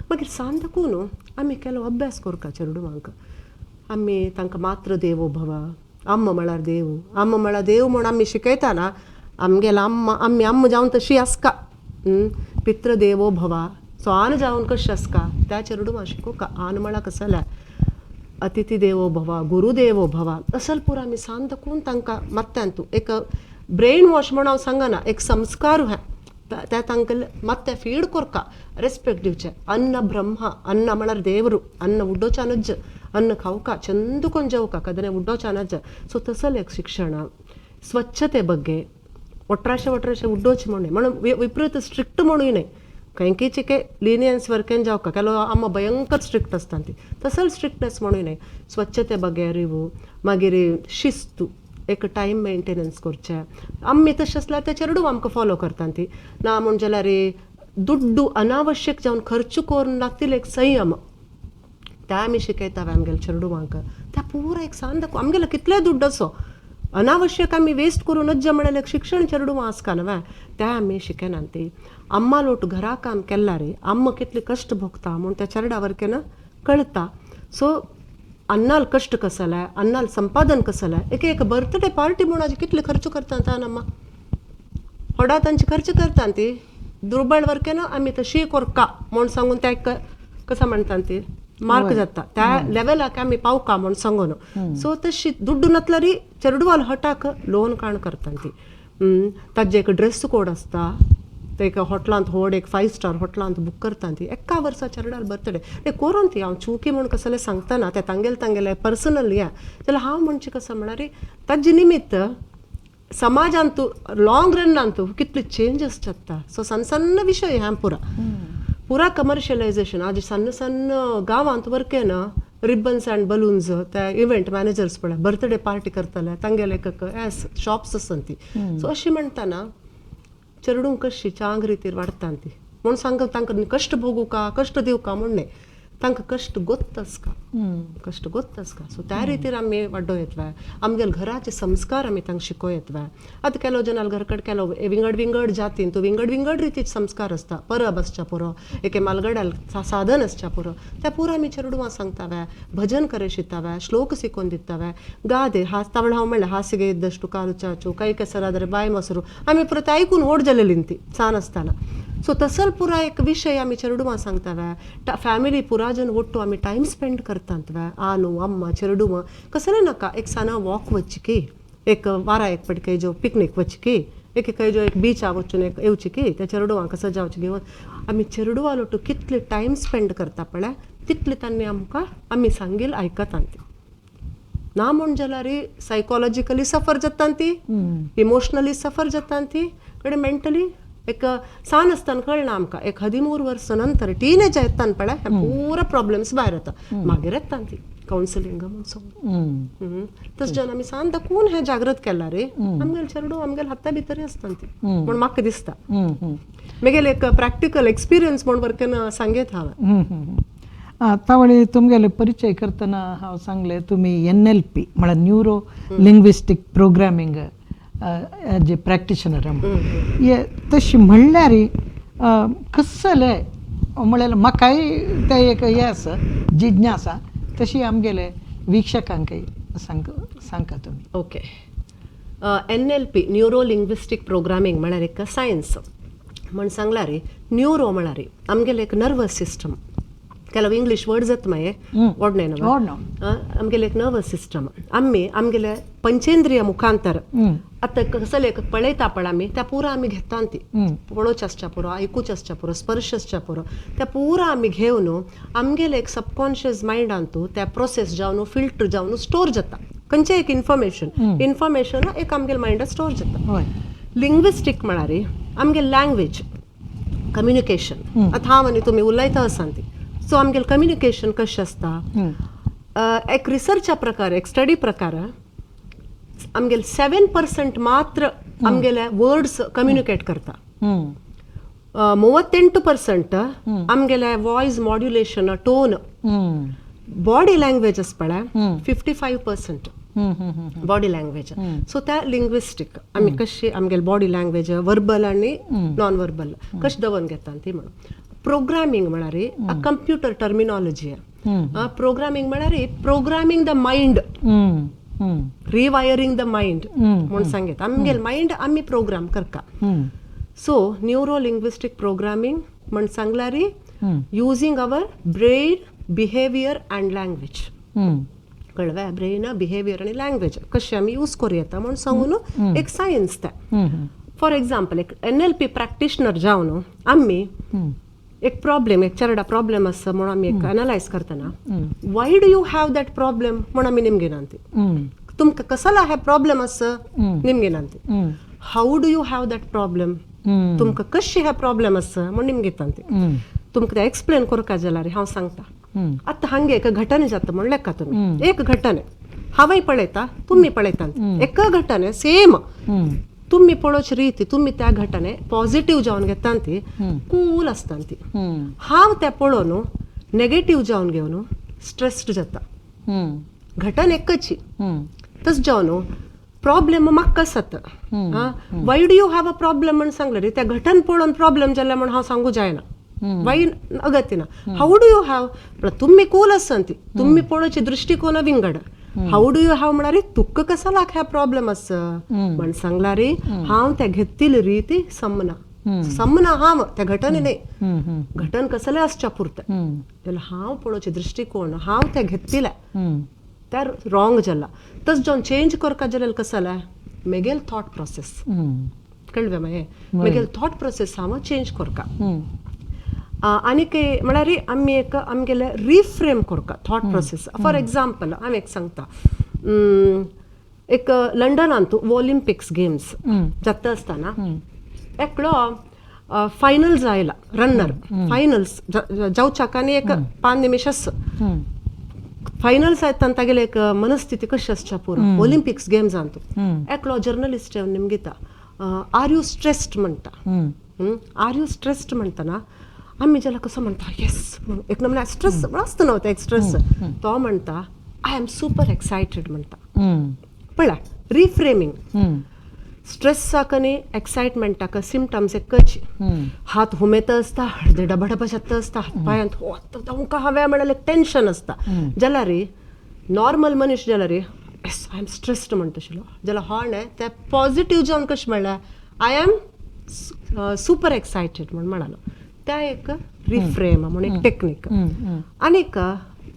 मागीर सांदकून आमी केलो अभ्यास करता चेरडुवांक, आमी तांकां मातृ देवो भव, अम्मा म्हळ्यार देव, अम्मा म्हळ्यार देव म्हूण आमी शिकयतना आमगेला अम्मा आमी अम्मा जावन तशी आसका, पितृदेवो भवा सो आन जावन कशें आसका त्या चेरडुवां शिकोवका. आन म्हळ्यार कसल्या अतिथी देवो भवा, गुरुदेवो भवा, असल पुरा आमी सांदकून तांकां मात्यांतू एक ब्रेन वॉश म्हूण हांव सांगना, एक संस्कार ह्या त्या तांकां मात्या फीड कोरका, रेस्पेक्ट दिवचें. अन्न ब्रह्म, अन्न म्हळ्यार देवरू, अन्न उड्डोच्यानच, अन्न खावका चंदकोन जेवका कदने उड्डोच्यानच. सो तसल एक शिक्षण स्वच्छते ಬಗ್ಗೆ ಒಟ್ರಾಶೆ ಒಟ್ರಾಶೆ ಉಡ್ಡೋಚಿ म्हणून म्हणून विपरीत स्ट्रिक्ट म्हणून न्हय, कंकीचे के लिनियन्स वरकेन जावका, ಕೆಲವು ಅಮ್ಮ ಭಯಂಕರ ಸ್ಟ್ರಿಕ್ಟ್ आसता ती, तसल स्ट्रिक्टनेस म्हणून न्हय. स्वच्छते ಬಗ್ಗೆ ಅರಿವು, मागीर शिस्तू, एक टायम मेंटेनन्स करचें. आमी तशें आसल्यार ते चेरडूव आमकां फॉलो करता ती ना म्हूण जाल्यार दुड्डू अनावश्यक जावन खर्च करून नातील एक संयम त्या आमी शिकयता आमगेले चेरडुवांक. त्या पुरा एक सांद आमगेलो कितले दुड्ड असो अनावश्यक आमी वेस्ट करूं नज्ज म्हळ्यार एक शिक्षण चेरडुवां आसका न्हय, त्या आमी शिकयना ती. अम्मा लोट घरा काम केला रे अम्मा कितले कश्ट भोगता म्हूण त्या चेरडा वरकेन कळता. सो अन्नाल कश्ट कसलाय, अन्नाल संपादन कसलाय, एक एक बर्थडे पार्टी म्हूण आजी कितले खर्च करता अम्मा, होडा तांचे खर्च करता ती दुर्बळ वरकेन आमी तशी कोरका म्हूण सांगून त्या कसं म्हणटा ती मार्क जाता त्या लेवलाक आमी पावका म्हूण सांगून. सो तशी दुड्डू नातल्यार चेरडुवाल हटाक लोन काण करता ती. ताजे एक ड्रेस कोड आसता, ते एक हॉटलांत व्हड एक 5 स्टार हॉटलांत बूक करता ती एका वर्सा चेरडाल बर्थडे ते कोरोन ती हांव चुकी म्हूण कसलें सांगतना ते तांगेले तांगेले पर्सनल हें जाल्यार हांव म्हणचे कसो म्हळ्यार ताजे निमित्त समाजांतू लाँग रनांतू कितले चेंजस जाता. सो सन्न सन्न विशय ह्या पुरा पुरा कमर्शियलायझेशन आज सन्न सन्न गांवांत वरकेन रिबन्स अँड बलून्स त्या इव्हेंट मॅनेजर्स पळय बर्थडे पार्टी करतले तांगेले एक एस शॉप्स आसता ती. सो अशी म्हणटाना चेडूंक कशी चांग रितीर वाडटा ती म्हूण सांग तांकां कश्ट भोगूका कश्ट दिवका म्हूण न्हय, तांकां कश्ट गोत्त आसका, कश्ट गोत्त आसका. सो त्या रितीर आमी वाडो येतले, आमगेले घराचे संस्कार आमी तांकां शिको येतले. आतां केलो जनाल घरकड केलो विंगड विंगड जातीन तूं विंगड विंगड रितीचे संस्कार आसता, परब आसच्या पुरो, एके मालगड्याल साधन आसच्या पुरो, त्या पुरो आमी चेडवां सांगतावे, भजन करे शितावे, श्लोक शिकोवन दितावे, गादे हास तावळ हांव म्हणलें हासिगे इದ್ದಷ್ಟು ಕಾಲು ಚಾಚು, ಕೈ ಕೆಸರಾದರೆ ಬಾಯಿ ಮೊಸರು, आमी पुरो ते आयकून व्हड जालेली ती सान आसतना. सो तसल पुरा एक विशय आमी चेडवां सांगतावे, फॅमिली पुरा जन ಒಟ್ಟು आमी टायम स्पेंड करतात आनु अम्मा चेडवां कसलें नाका एक साना वॉक वचकी, एक वारा एक पट खंय पिकनीक वचकी, एक खंय जो एक बीचा वचून एक येवची की त्या चेडवां कसं जावचें घेवन आमी चेडवां लोटू कितले टायम स्पेंड करता पळय तितले तांणी आमकां आमी सांगील आयकता ती ना म्हूण जाल्यार सायकोलॉजिकली सफर जाता ती, इमोशनली सफर जाता ती, कडे मेंटली एक सान आसतना कळना आमकां एक 13 वर्सां नंतर टीनेज येता पळय पुरा प्रॉब्लेम्स भायर येता, मागीर येता ती कावन्सिलिंग म्हूण सांगून. तशें जेन्ना आमी सान दाखोवन हें जागृत केला रे आमगेले चेडूं आमगेले हाता भितर आसता ती म्हूण म्हाका दिसता मेगेले एक प्रॅक्टिकल एक्सपिरियन्स म्हूण वरकेन सांगेत हांवें. तावळी तुमगेले परिचय करतना हांव सांगलें तुमी NLP म्हळ्यार न्यूरो लिंग्विस्टीक प्रोग्रामींग जे प्रॅक्टिशनर हे तशी म्हणल्यार कसले म्हळ्यार म्हाकाय तें एक हें आसा जिज्ञासा, तशी आमगेले वीक्षकांकय सांगता तुमी. Okay, NLP neuro linguistic programming म्हळ्यार एक सायन्स म्हण सांगला रे. न्यूरो म्हळ्यार आमगेले एक नर्वस सिस्टम, ಕೆಲವು ಇಂಗ್ಲೀಷ್ ವರ್ಡ್ಸ್ ಎತ್ತ ಮಯೆ ಒಡ್ನೆ आमगेले एक नर्वस सिस्टम आमी आमगेले पंचेंद्रिय मुखांतर आतां कसले पळयता पळय आमी त्या पुरा आमी घेता ती, पळोवचें आसच्या पुरो, आयकुचें आसच्या पुरो, स्पर्श आसच्या पुरो, त्या पुरा आमी घेवन आमगेले एक सबकॉन्शियस मायंडांतू त्या प्रोसेस जावन फिल्टर जावन स्टोर जाता. खंयचें एक इन्फॉर्मेशन इन्फॉर्मेशन एक आमगेले मायंडात स्टोर जाता. लिंग्विस्टीक म्हळ्यार आमगेले लँग्वेज कम्युनिकेशन, आतां हांव आनी तुमी उलयता आसा ती, सो आमगेले कम्युनिकेशन कशें आसता एक रिसर्चा प्रकार एक स्टडी प्रकार आमगेले 7% मात्र आमगेले वर्ड्स कम्युनिकेट करता, 38% आमगेले voice modulation tone body language आसा पळय 55% बॉडी लँग्वेज. सो त्या लिंग्विस्टीक आमी कशी आमगेले बॉडी लँग्वेज वर्बल आनी नॉन वर्बल कशें दवरून घेता ती म्हणून. प्रोग्रामींग म्हळ्यार कंप्युटर टर्मिनॉलॉजी, प्रोग्रामींग म्हळ्यार programming the mind, rewiring the mind म्हूण सांगेत आमगेले मायंड आमी प्रोग्राम करता. सो न्यूरो लिंग्विस्टीक प्रोग्रामींग म्हण सांगल्यार using our brain behaviour and language, कळ्ळें? ब्रेन बिहेवियर आनी लँग्वेज कशें आमी यूज करूं येता म्हूण सांगून एक सायन्स तें. फॉर एग्जाम्पल एक NLP practitioner जावन आमी एक प्रॉब्लेम एक चेरडा प्रॉब्लेम आसा म्हणून आमी एक एनलायज करतना why do you have that problem म्हणून आमी निमगिनांती, तुमकां कसलो हे प्रॉब्लेम आसा निमगिनांती, how do you have that problem, तुमकां कशें हे प्रॉब्लेम आसा म्हूण निमगितांती. तुमकां तें एक्सप्लेन करपा जाल्यार हांव सांगता. आतां हांगे एक घटना जाता म्हूण लेखा तुमी, एक घटना हांवय पळयता तुमी पळयता, एक घटना सेम तुमी पळोवची रीत तुमी त्या घटने पॉझिटिव्ह जावन घेता ती कूल आसता ती, हांव तें पळोवन नेगेटीव जावन घेवन स्ट्रेस्ड जाता. घटना एकची तशें जावन प्रॉब्लेम म्हाका आसता. Why do you have a problem म्हण सांगलें रे, त्या घटन पळोवन प्रॉब्लेम जाल्यार म्हण हांव सांगू जायना, वय अगत्य ना. How do you have तुमी कूल आसता ती, तुमी पळोवची दृश्टिकोन विंगड. How do you have म्हळ्यार तुका कसलाक ह्या प्रॉब्लेम आसा म्हण सांगला रे, हांव त्या घेतिल्ली रीती समना समना हांव त्या घटने न्हय, घटन कसलें आसच्या पुरतें जाल्यार हांव पळोवचें दृश्टिकोन हांव त्या घेतिल्लें त्या रॉंग जाला. तशें जावन चेंज करपा जाल्यार कसलें मेगेल थॉट प्रोसेस कळवे मागीर मागीर थॉट प्रोसेस हांव चेंज करका. आनीक म्हळ्यार आमी एक आमगेले रिफ्रेम करका थॉट प्रोसेस. फॉर एग्जाम्पल हांव एक सांगता, एक लंडनांत ऑलिम्पिक्स गेम्स जाता आसतना एकलो फायनल्स आयला रन्नर, फायनल्स जावच्याक आनी एक 5 निमिश फायनल्स आयताना तागेले एक मनस्थिती कशी आसच्या पुरो ऑलिम्पिक्स गेम्सांत. एकलो जर्नलिस्ट येवन निमगिता, are you stressed म्हणटा. Are you stressed म्हणटना आमी जाल्यार कसो म्हणटा येस, एक नमूने स्ट्रेस आसता न्हू ते एक स्ट्रेस. तो म्हणटा I am super excited म्हणटा. पळय रिफ्रेमींग, स्ट्रेसाक आनी एक्सायटमेंटाक सिमटम्स एकच. हात हुमेत आसता, हळदे डबा डबा जाता आसता, हात पांयांत तुमकां हांवें म्हळ्यार एक टेंशन आसता. जाल्यार नॉर्मल मनीस जाल्यार येस I am stressed म्हणटा आशिल्लो, जाल्यार हो न्हय ते पॉजिटीव जावन कशें म्हणल्यार I am super excited म्हूण म्हणालो. त्या एक रिफ्रेम म्हूण एक टेक्नीक. आनीक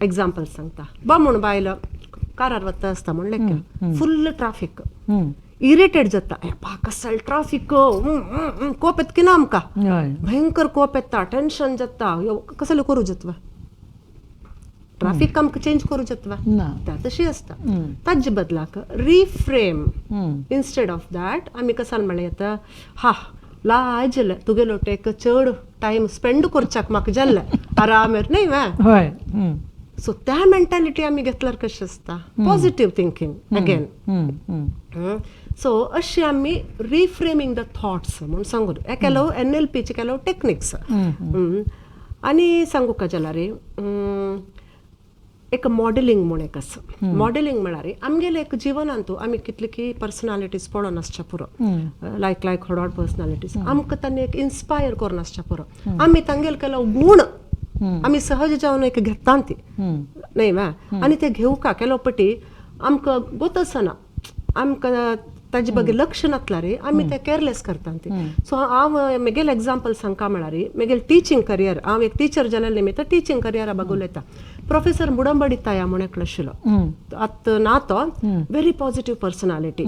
एग्जाम्पल सांगता, बा म्हूण बायल कारार वता आसता म्हूण लेख, फुल्ल ट्राफीक, इरिटेट जाता, कसल ट्राफीक, कोप येता की ना आमकां, भयंकर कोप येता, टेंशन जाता, कसले करूं जाता ट्राफीक आमकां चेंज करूं जाता त्या तशी आसता. ताजे बदलाक रिफ्रेम, इन्स्टेड ऑफ that आमी कसाल म्हणलें येता, हा लाज जालें तुगेलो टेक चड टायम स्पेंड करच्याक म्हाका जाल्लें आरामेर न्हय वे. सो त्या मेंटालिटी आमी घेतल्यार कशें आसता, पॉजिटीव थिंकींग अगेन. सो अशें आमी रिफ्रेमींग the thoughts म्हूण सांगू हे ಕೆಲವು एन एल पीचे ಕೆಲವು टेक्निक्स. आनी सांगू का जाल्यार एक मॉडेलिंग म्हूण एक आसा. मॉडेलिंग म्हळ्यार आमगेले एक जिवनांत आमी कितले की पर्सनालिटीज पळोवन आसच्या पुरो, लायक लायक हॉड पर्सनालिटीज आमकां तांणी एक इन्स्पायर करून आसच्या पुरो. आमी तांगेले ಕೆಲವು गूण आमी सहज जावन एक घेता ती न्हय वा, आनी ते घेवका ಕೆಲವು पटी आमकां गोत आसना, आमकां ताजे बगे लक्ष नातल्यार आमी ते केरलेस करता ती. सो हांव म्हगेलें एग्जाम्पल सांगका म्हळ्यार म्हगेलें टिचींग करियर, हांव एक टिचर जाल्या निमित्त टिचींग करियरा बाग उलयता. प्रोफेसर मुडंबडी ताया म्हूण एकलो आशिल्लो, आतां ना तो, very positive personality,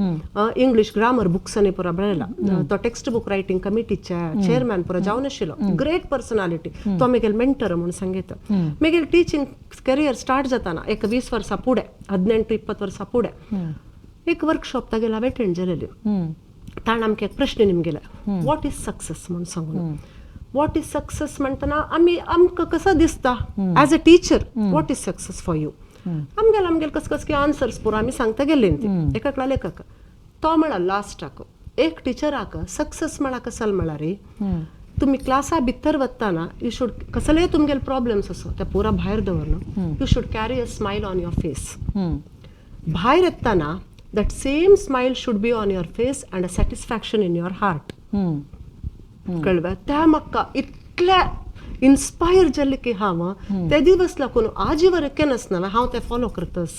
English grammar बुक्सांनी पुरो बरयला, तो टेक्स्ट बुक रायटींग कमिटीच्या चेअरमॅन पुरो जावन आशिल्लो, ग्रेट पर्सनालिटी, तो म्हगेलो मेंटर म्हूण सांगता. म्हगेलें टिचींग करियर स्टार्ट जाताना एक 20 वर्सां फुडें, 18-20 वर्सां फुडें एक वर्कशॉप तागेलो हांवें अटेंड जालेली. ताणें आमकां एक प्रश्न निमगेलो, what is success म्हूण सांगून. What is success म्हणटना आमी आमकां कसो दिसता as a teacher, what is success for you, आमगेले आमगेले कस कस की आन्सर्स पुरो आमी सांगता गेल्ली ती एकाकला लेखक. तो म्हळा लास्टाक एक टिचराक सक्सेस म्हळ्यार कसल म्हळ्यार तुमी क्लासा भितर वतना you should कसलेय तुमगेले प्रॉब्लम्स आसो ते पुरा भायर दवरन you should carry a smile on your face. भायर येतना that same smile should be on your face and a satisfaction in your heart. Kalwe त्या म्हाका इतले इन्स्पायर जाल्ले की हांव ते दिवस लागून आजीवर केन्नासना हांव ते फॉलो करतास.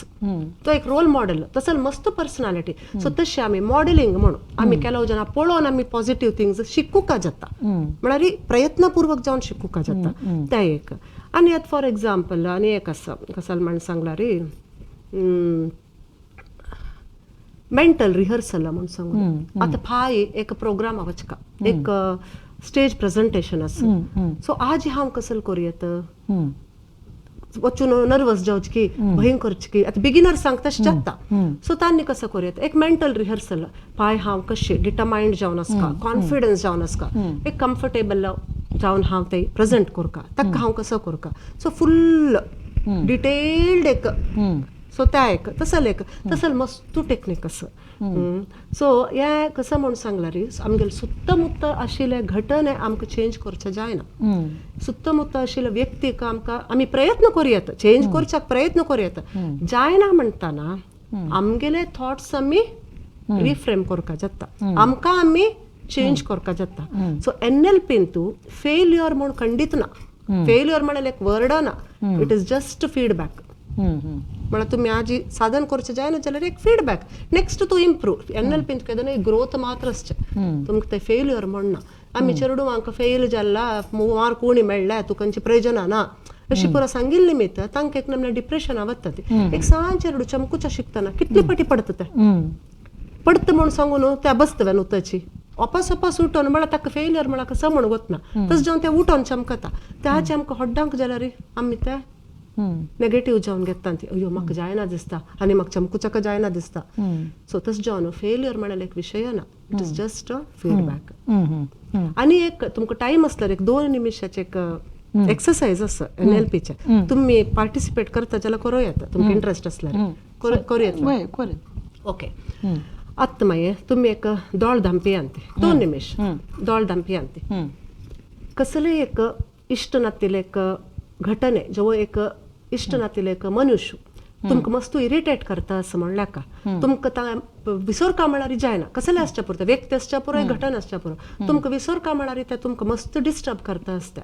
तो एक रोल मॉडेल तसो मस्त पर्सनालिटी. सो तशें आमी मॉडेलिंग म्हणून आमी ಕೆಲವು जन पळोवन आमी पॉजिटीव थिंग्स शिकूंक जाता, म्हळ्यार प्रयत्नपूर्वक जावन शिकूंक जाता ते एक. आनी आतां फॉर एग्जाम्पल आनी एक आसा कसल म्हण सांगल्यार मेंटल रिहर्सल म्हूण सांगू. आतां फाय एक प्रोग्राम वचका एक स्टेज प्रेझेंटेशन आसा, सो आज हांव कसल करूं येत वचून नर्वस जावचें की भंय करचें की आतां बिगिनर्सांक तशें जाता. सो तांणी कसो करूं येता एक मेंटल रिहर्सल, पाय हांव कशें डिटर्मायंड जावन आसका, कॉन्फिडन्स जावन आसका, एक कम्फर्टेबल जावन हांव ते प्रेझेंट करका, ताका हांव कसो करका. सो फुल्ल डिटेल्ड एक सो त्या एक तसले एक तसल मस्त टेक्नीक आसा. सो हे कसं म्हूण सांगल्यार आमगेले सुत्तमुत्त आशिल्ले घटने आमकां चेंज करचें जायना. सुत्तमुत्त आशिल्ले व्यक्तीक आमकां आमी प्रयत्न करूं येता, चेंज करच्याक प्रयत्न करूं येता, जायना म्हणटना आमगेले थॉट्स आमी रिफ्रेम करपाक जाता, आमकां आमी चेंज करपाक जाता. सो एन एल पींतू फेल्युअर म्हूण खंडीत ना, फेल्युअर म्हळ्यार एक वर्ड ना, it is just feedback. म्हळ्यार तुमी आज साधन करचें जायना जाल्यार एक फीडबॅक, नेक्स्ट तूं इम्प्रूव. एन एल पींत केदो ग्रोथ मात्र आसचें, तुमकां तें फेल्युअर म्हणना. आमी चेडवांक फेल जाल्ला मार्क उणी मेळ्ळ्या तुका खंयचें प्रयोजन ना अशी पुरो सांगिल्ले निमित्त तांकां एक नमूने डिप्रेशना वता. ती एक सान चेडूं चमकूचा शिकतना कितली पटी पडटा तें पडटा म्हूण सांगून त्या बसता न्हू ताची वापस वापस उठोन म्हळ्यार ताका फेलियर म्हळ्यार कसो म्हण वतना तशें जावन ते उठोन चमकता त्या चमकां हड्डांक जाल्यार आमी ते नेगेटीव जावन घेता ती अयो म्हाका जायना दिसता आनी म्हाका चमकुचाक जायना दिसता. सो तशें जावन फेलियर म्हळ्यार एक विशय ना, it is just a feedback. आनी एक तुमकां टायम आसल्यार एक 2 निमिशाचे एक एक्सरसाइज आसा एनएलपीचे, तुमी पार्टिसिपेट करता जाल्यार करूं येता, तुमकां इंट्रस्ट आसल्यार करूं येता. ओके, आतां मागीर तुमी एक दोळ धांपी आनी 2 निमिश दोळ धांपी आनी कसलेय एक इश्ट नातिल्ले एक घटने जेव्हा एक इश्ट नातिल्ले एक मनुष्य तुमकां मस्त इरिटेट करता असं म्हणल्यार का तुमकां विसोरका म्हळ्यार जायना, कसलें आसच्या पुरता व्यक्ती आसच्या पुरो घटना आसच्या पुरो तुमकां विसोरका म्हळ्यार ते तुमकां मस्त डिस्टर्ब करता आसता.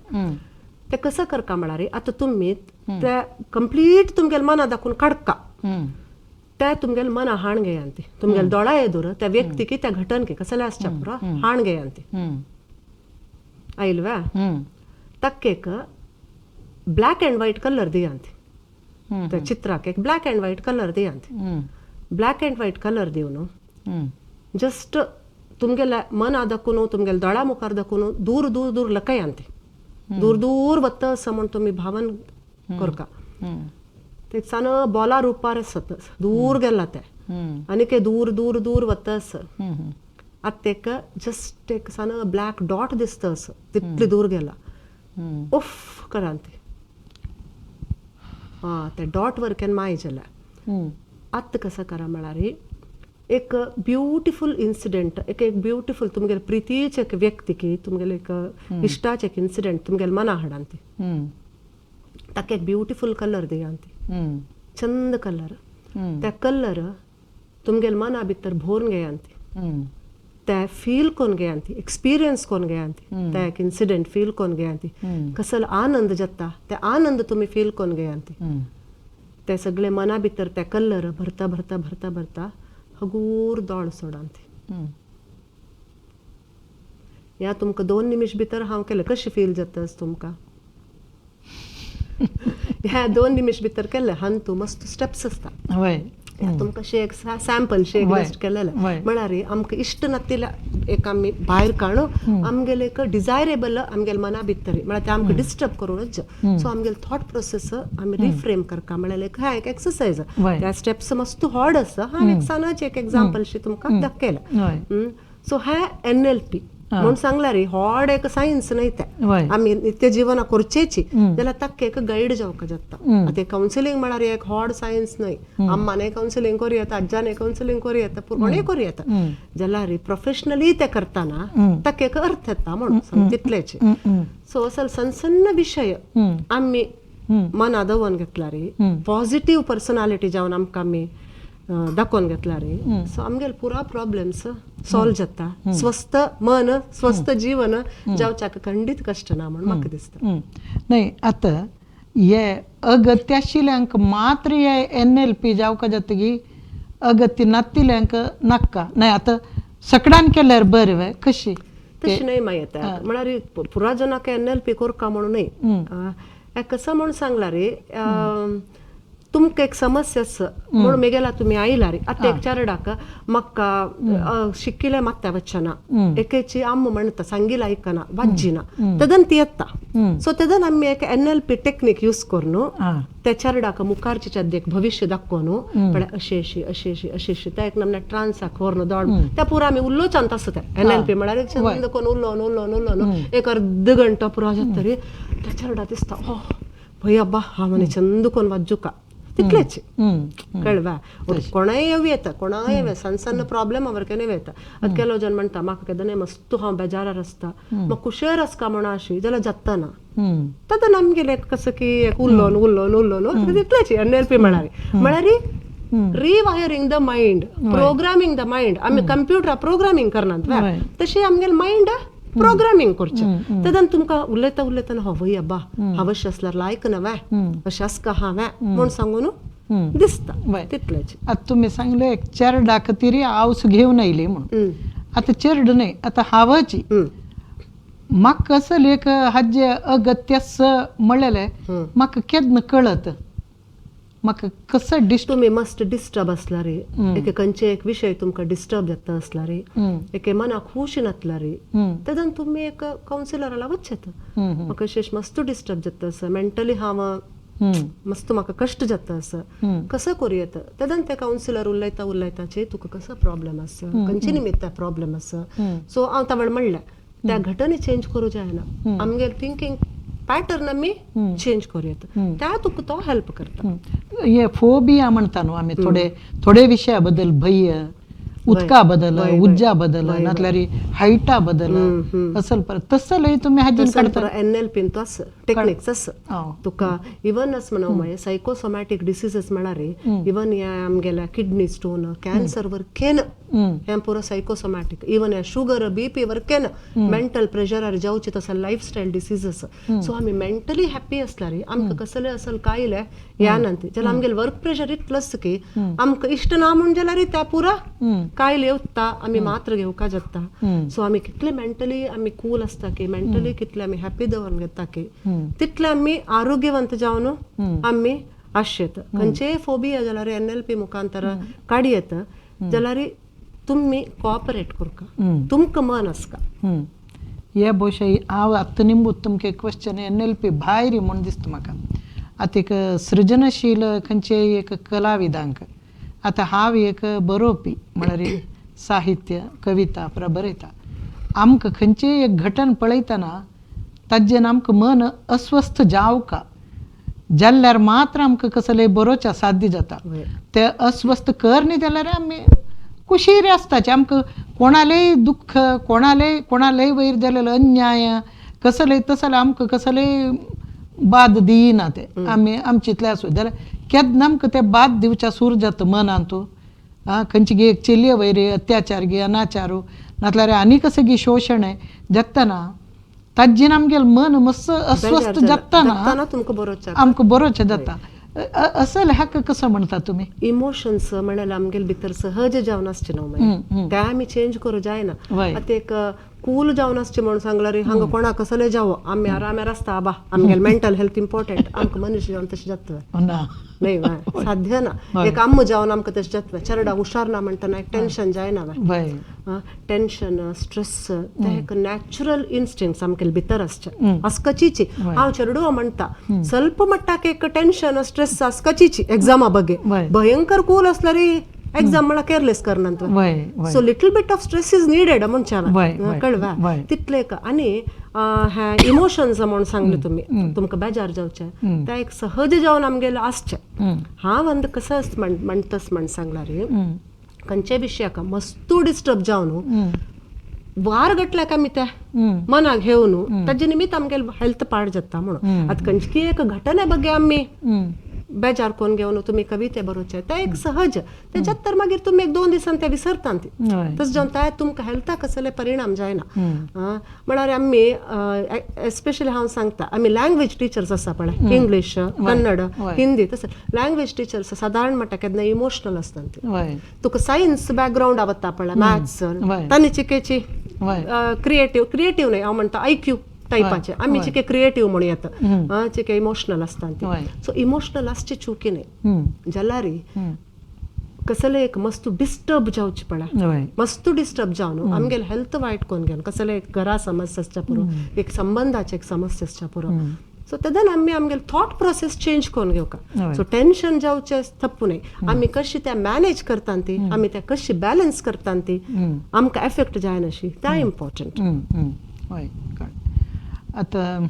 ते कसं करका म्हळ्यार आतां तुमी ते कंप्लीट तुमगेले मना दाखोवन काडका, त्या तुमगेले मना हाण घेयान ती तुमगेले दोळा येदूर त्या व्यक्तीकी त्या घटनकी कसलें आसच्या पुरो हाण घेयान ती आयलव्या तक्केक ब्लॅक अँड व्हाईट कलर दियान ती त्या चित्राक एक ब्लॅक अँड व्हाईट कलर दियान ती ब्लॅक अँड व्हाईट कलर दिवन जस्ट तुमगेले मना दाखोवन तुमगेले दोळा मुखार दाखोवन दूर दूर दूर लकयान ती दूर दूर वत्त असं म्हण तुमी भावन करका. ते सान बॉला रुपार आसत दूर गेला ते आनी ते दूर दूर दूर वत्त आस. आतां तेका जस्ट एक सान ब्लॅक डॉट दिसता असं तितले दूर गेला उफ करान ती आं ते डॉट वर केन्ना माय जाल्या. आतां कसं करा म्हळ्यार एक ब्युटिफूल इन्सिडेंट एक एक ब्युटिफूल तुमगेले प्रितीचे एक व्यक्ती की तुमगेले एक इश्टाचे एक इन्सिडेंट तुमगेले मना हाडान ती ताका एक ब्युटिफूल कलर दियान ती चंद कलर त्या कलर तुमगेले मना भितर भोरून घेयान ती ते फील कोन घेयान ती एक्सपिरियन्स कोन घेयान ती त्या एक इन्सिडेंट फील कोन घेयान ती कसलो आनंद जाता ते आनंद तुमी फील कोन घेयान ती ते सगळे मना भितर ते कलर भरता भरता भरता भरता हगूर दोळ सोडान ती. ह्या तुमकां 2 निमिश भितर हांव केलें कशें फील जाता तुमकां ह्या 2 निमिश भितर केलें हांतू मस्त स्टेप्स आसता तुमकां शेक सॅम्पल शेक जस्ट केलेलें म्हळ्यार आमकां इश्ट नातिल्ल्या एक आमी भायर काडून आमगेले एक डिजायरेबल आमगेले मना भितर म्हळ्यार ते आमकां डिस्टर्ब करूनच. सो आमगेले थॉट प्रोसेस आमी रिफ्रेम करका म्हळ्यार एक ह्या एक एक्सरसाइज त्या स्टेप्स मस्त हॉड आसा. हांवें एक सानाचें एक एग्जाम्पल शी तुमकां दाखयलें. सो हें एनएलपी म्हणून सांगला रे हॉड एक सायन्स न्हय तें आमी नित्य जिवना करचेची जाल्यार ताका एक गायड जावंक जाता. आतां कावन्सिलींग म्हळ्यार एक हॉड सायन्स न्हय, अम्माने कावन्सिलींग करूं येता, आज्जाने कावन्सिलींग करूं येता, कोणूय करूं येता, जाल्यार प्रोफेशनली तें करतना ताका एक अर्थ येता म्हणून तितलेचे. सो असल सण सण्ण विशय आमी मना दवरून घेतला रे पॉझिटीव पर्सनालिटी जावन आमकां आमी दाखोवन घेतला रे सो आमगेले पुरा प्रॉब्लेम्स सॉल्व जाता. स्वस्थ मन स्वस्थ जीवन जावच्याक खंडीत कश्ट ना म्हण म्हाका दिसता. न्हय आतां हे अगत्य आशिल्ल्यांक मात्र हे एनएलपी जावका जातकी अगत्य नातिल्ल्यांक नाका न्हय आतां सकडान केल्यार बरें वे कशी तशें न्हय मागीर येता म्हळ्यार पुरा जनाक एनएलपी करका म्हणून न्हय कसो म्हूण सांगला रे तुमकां एक समस्या आसा म्हणून मेगेला तुमी आयला रे आतां एक चेरडाक म्हाका शिकिल्लें मात्ता वचना एकेची अम्म म्हणटा सांगिला आयकना वाज्जिना तेदन ती येता. सो तेदन आमी एक एनएलपी टेक्नीक यूज करून त्या चेरडाक मुखारचे एक भविश्य दाखोवन म्हळ्यार अशें अशें अशें अशें अशें अशें त्या एक नमन्या ट्रान्साक व्हरून दोड त्या पुरा आमी उलोवचांत आसता तें एनएलपी म्हळ्यार एक चंद कोन्न उलोवन उलोवन उलोवन एक अर्द घंटो पुरो जाता रे त्या चेरडा दिसता ओ भय अब्बा हांव आनी चंद कोन्न वाज्जुका तितलेच कळवा. कोणाय येवं येता कोणाय येवं सण सण प्रॉब्लेम आवरकेन येता. आतां केलो जन म्हणटा म्हाका केदनाय मस्त हांव बेजारार आसता म्हाका कुशेर आसका म्हणून अशी जाल्यार जाता ना तेन्ना आमगेलें कसं की एक उलोवन उलोवन उलोवन तितलेच एनएलपी म्हळ्यार म्हळ्यार rewiring the mind programming the mind. आमी कंप्युटर प्रोग्रामींग करनात तशें आमगेलें मायंड प्रोग्रामींग करचें. तेन्ना तुमकां उलयता उलयतना हवय अब्बा हांव अशें आसल्यार लायक नवें अशें आसका हांवें म्हूण सांगून दिसता तितलेच. आतां तुमी सांगलें एक चेरडा खातीर आवस घेवन आयली म्हणून आतां चेरड न्हय आतां हांवची म्हाका कसलें एक हाजें अगत्य म्हणलेलें म्हाका केन्ना कळत म्हाका कसो तुमी मस्त डिस्टर्ब आसला रे, एके खंयचे एक विशय तुमकां डिस्टर्ब जाता आसला रे, एके मनाक खूश नातला रे, तेदन तुमी एक कावन्सिलरा वचचें. म्हाका अशें मस्त डिस्टर्ब जाता आसा, मेंटली हांव मस्त म्हाका कश्ट जाता आसा, कसो करूं येता. तेदन ते कावन्सिलर उलयता उलयताचे तुका कसो प्रॉब्लेम आसा, खंयचे निमित्ता प्रॉब्लेम आसा. सो हांव तावळ म्हणलें त्या घटने चेंज करूं जायना, आमगेले थिंकींग पॅटर्न आमी चेंज करूं येता, त्या तुका तो हेल्प करता. हे फोबिया म्हणता न्हू आमी, थोडे थोडे विशया बद्दल भंय, उदका बद्दल, उज्जा बद्दल, नातल्यार हायटा बद्दल असल परत तसलय तुमी हाजेर काडटा. एनएलपीन तो आसा टेक्निक्स आसा तुका. इवन अस म्हणूं मागीर सायकोसोमॅटीक डिसीजस म्हळ्यार इवन हे आमगेल्या किडनी स्टोन, कॅन्सर वर केन हें पुरो सायकोसोमॅटीक, इवन हे शुगर बीपी वर केन, मेंटल प्रेशरार जावचे तसो लायफस्टायल डिसीजस. सो आमी मेंटली हॅप्पी आसल्यार आमकां कसले असल कायले ह्या नंतर जाल्यार आमगेले वर्क प्रेशर इतलोच की आमकां इश्ट ना म्हूण जाल्यार त्या पुरा कायल येवता, आमी मात्र घेवका जाता. सो आमी कितले मेंटली आमी कूल आसता की, मेंटली कितले आमी हॅप्पी दवरून घेता की, तितले आमी आरोग्यवंत जावन आमी आशेत. खंयचेय फोबिया जाल्यार एनएलपी मुखांतर काडयेत जाल्यार तुमी कॉपरेट करका, तुमकां मन आसका. हे भोवशा हांव आतां निमूत तुमकां क्वेश्चन एनएलपी भायर म्हूण दिसता म्हाका. आतां एक सृजनशील खंयचेय एक कलाविदांक, आतां हांव एक बरोवपी म्हळ्यार साहित्य कविता पुरा बरयता, आमकां खंयचेय एक घटन पळयतना ताजेन आमकां मन अस्वस्थ जावका जाल्यार मात्र आमकां कसलें बरोवच्या साध्य जाता. ते अस्वस्थ कर न्ही जाल्यार आमी कुशीर आसताचे, आमकां कोणालेय दुख्ख, कोणालेय कोणालेय वयर जालेलो अन्याय कसलेय तसले आमकां कसलेय बाद दिना, ते आमी आमचेतले आसूं जाल्यार केन्ना आमकां ते बाद दिवच्या सूर जाता मनांतू. आं खंयची गे एक चेलये वयर अत्याचार गे अनाचार नातल्यार आनी कसं गे शोशण जातना ताजेन आमगेलें मन मस्त अस्वस्थ जातना तुमकां आमकां बरोवचें जाता. असल हाका कसो म्हणटा तुमी? इमोशन्स म्हळ्यार आमगेले भितर सहज जावन आसचे न्हू, मागीर ते आमी चेंज करूं जायना. आतां एक कूल जावन आसचें म्हणून सांगल्यार हांगा कोणाक कसले जावो आमी आरामार आसता आबा, आमगेले मेंटल हेल्थ इम्पॉर्टंट, आमकां मनीस जावन तशें जाता न्हय, साध्य ना. एक आम्म जावन आमकां तशें जाता, चेरडा हुशार ना म्हणटना एक टेंशन जायना. टेंशन स्ट्रेस ते एक नॅचरल इन्स्टिंक्ट्स आमगेले भितर आसचे आसकचीची. हांव चेरडुवा म्हणटा स्वल्प मट्टाक एक टेंशन स्ट्रेस आसकचीची एग्जामा बगे भयंकर कूल असल्यार एग्जाम म्हळ्यार केअरलेस करनात. So little bit of stress is needed म्हणच्या कळवा तितले. आनी हे इमोशन्स म्हणून सांगले तुमी, तुमकां बेजार जावचें ते एक सहज जावन आमगेले आसचें. हांव अंद कसं म्हणटस म्हण सांगला रे, खंयच्या विशयाक मस्तू डिस्टर्ब जावन वार गटल्याक आमी त्या मनाक घेवन ताजे निमित्त आमगेले हेल्थ पाड जाता म्हणून. आतां खंयची एक घटने बगे आमी बेजार कोन घेवन तुमी कविते बरोवचे ते एक सहज तेज्यात, तर मागीर तुमी एक 2 दिसान ते विसरता ती, तशें जावन ते तुमकां हेल्थाक कसले परिणाम जायना. म्हळ्यार आमी एस्पेशली हांव सांगता आमी लँग्वेज टिचर्स आसा पळय, इंग्लीश कन्नड हिंदी, तशें लँग्वेज टिचर्स सादारण म्हणटा केन्ना इमोशनल आसता ती. तुका सायन्स बॅकग्रावंड आवडटा पळय, मॅथ्स तांणी चिकेची क्रिएटीव क्रिएटीव न्हय हांव म्हणटा आयक्यू टायपाचे, आमी चिके क्रिएटीव म्हणू येता, चिके इमोशनल आसता ती. सो इमोशनल आसचे चुकी न्हय जाल्यार कसले एक मस्त डिस्टर्ब जावचे पळय, मस्त डिस्टर्ब जावन आमगेले हेल्थ वायट कोन घेवन कसले एक घरा समस्या आसच्या पुरो, एक संबंधाचे एक समस्या आसच्या पुरो. सो तेदन आमी आमगेले थॉट प्रोसेस चेंज करून घेवका. सो टेंशन जावचें तप्पू न्हय, आमी कशी त्या मॅनेज करता ती, आमी त्या कशी बॅलन्स करता ती, आमकां एफेक्ट जायनाशी त्या इम्पॉर्टंट. हय, आतां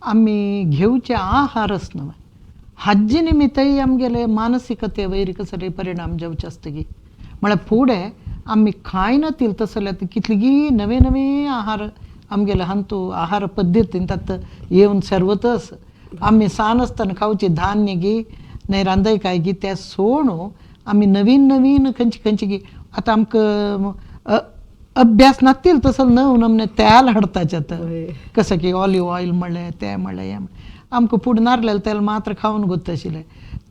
आमी घेवचे आहारच न्हय हाजे निमित्तय आमगेले मानसिकते वयर कसले परिणाम जावचे आसता की, म्हळ्यार फुडें आमी खायनातील तसले आतां कितलीगी नवे नवे आहार आमगेले हांतू आहार पद्दतीन तात येवन सर्वतच आमी सान आसतना खावची धान्य गी न्हय रांदय काय गी ते सोडून आमी नवीन नवीन खंयची खंयची गी आतां आमकां अभ्यास नातील तसो नव नमने तेल हाडताचे आतां, कसं की ऑलिव्ह ऑयल म्हणलें तें म्हणलें हें आमकां फुडें नारलेलें तेल मात्र खावन गोत्त आशिल्लें.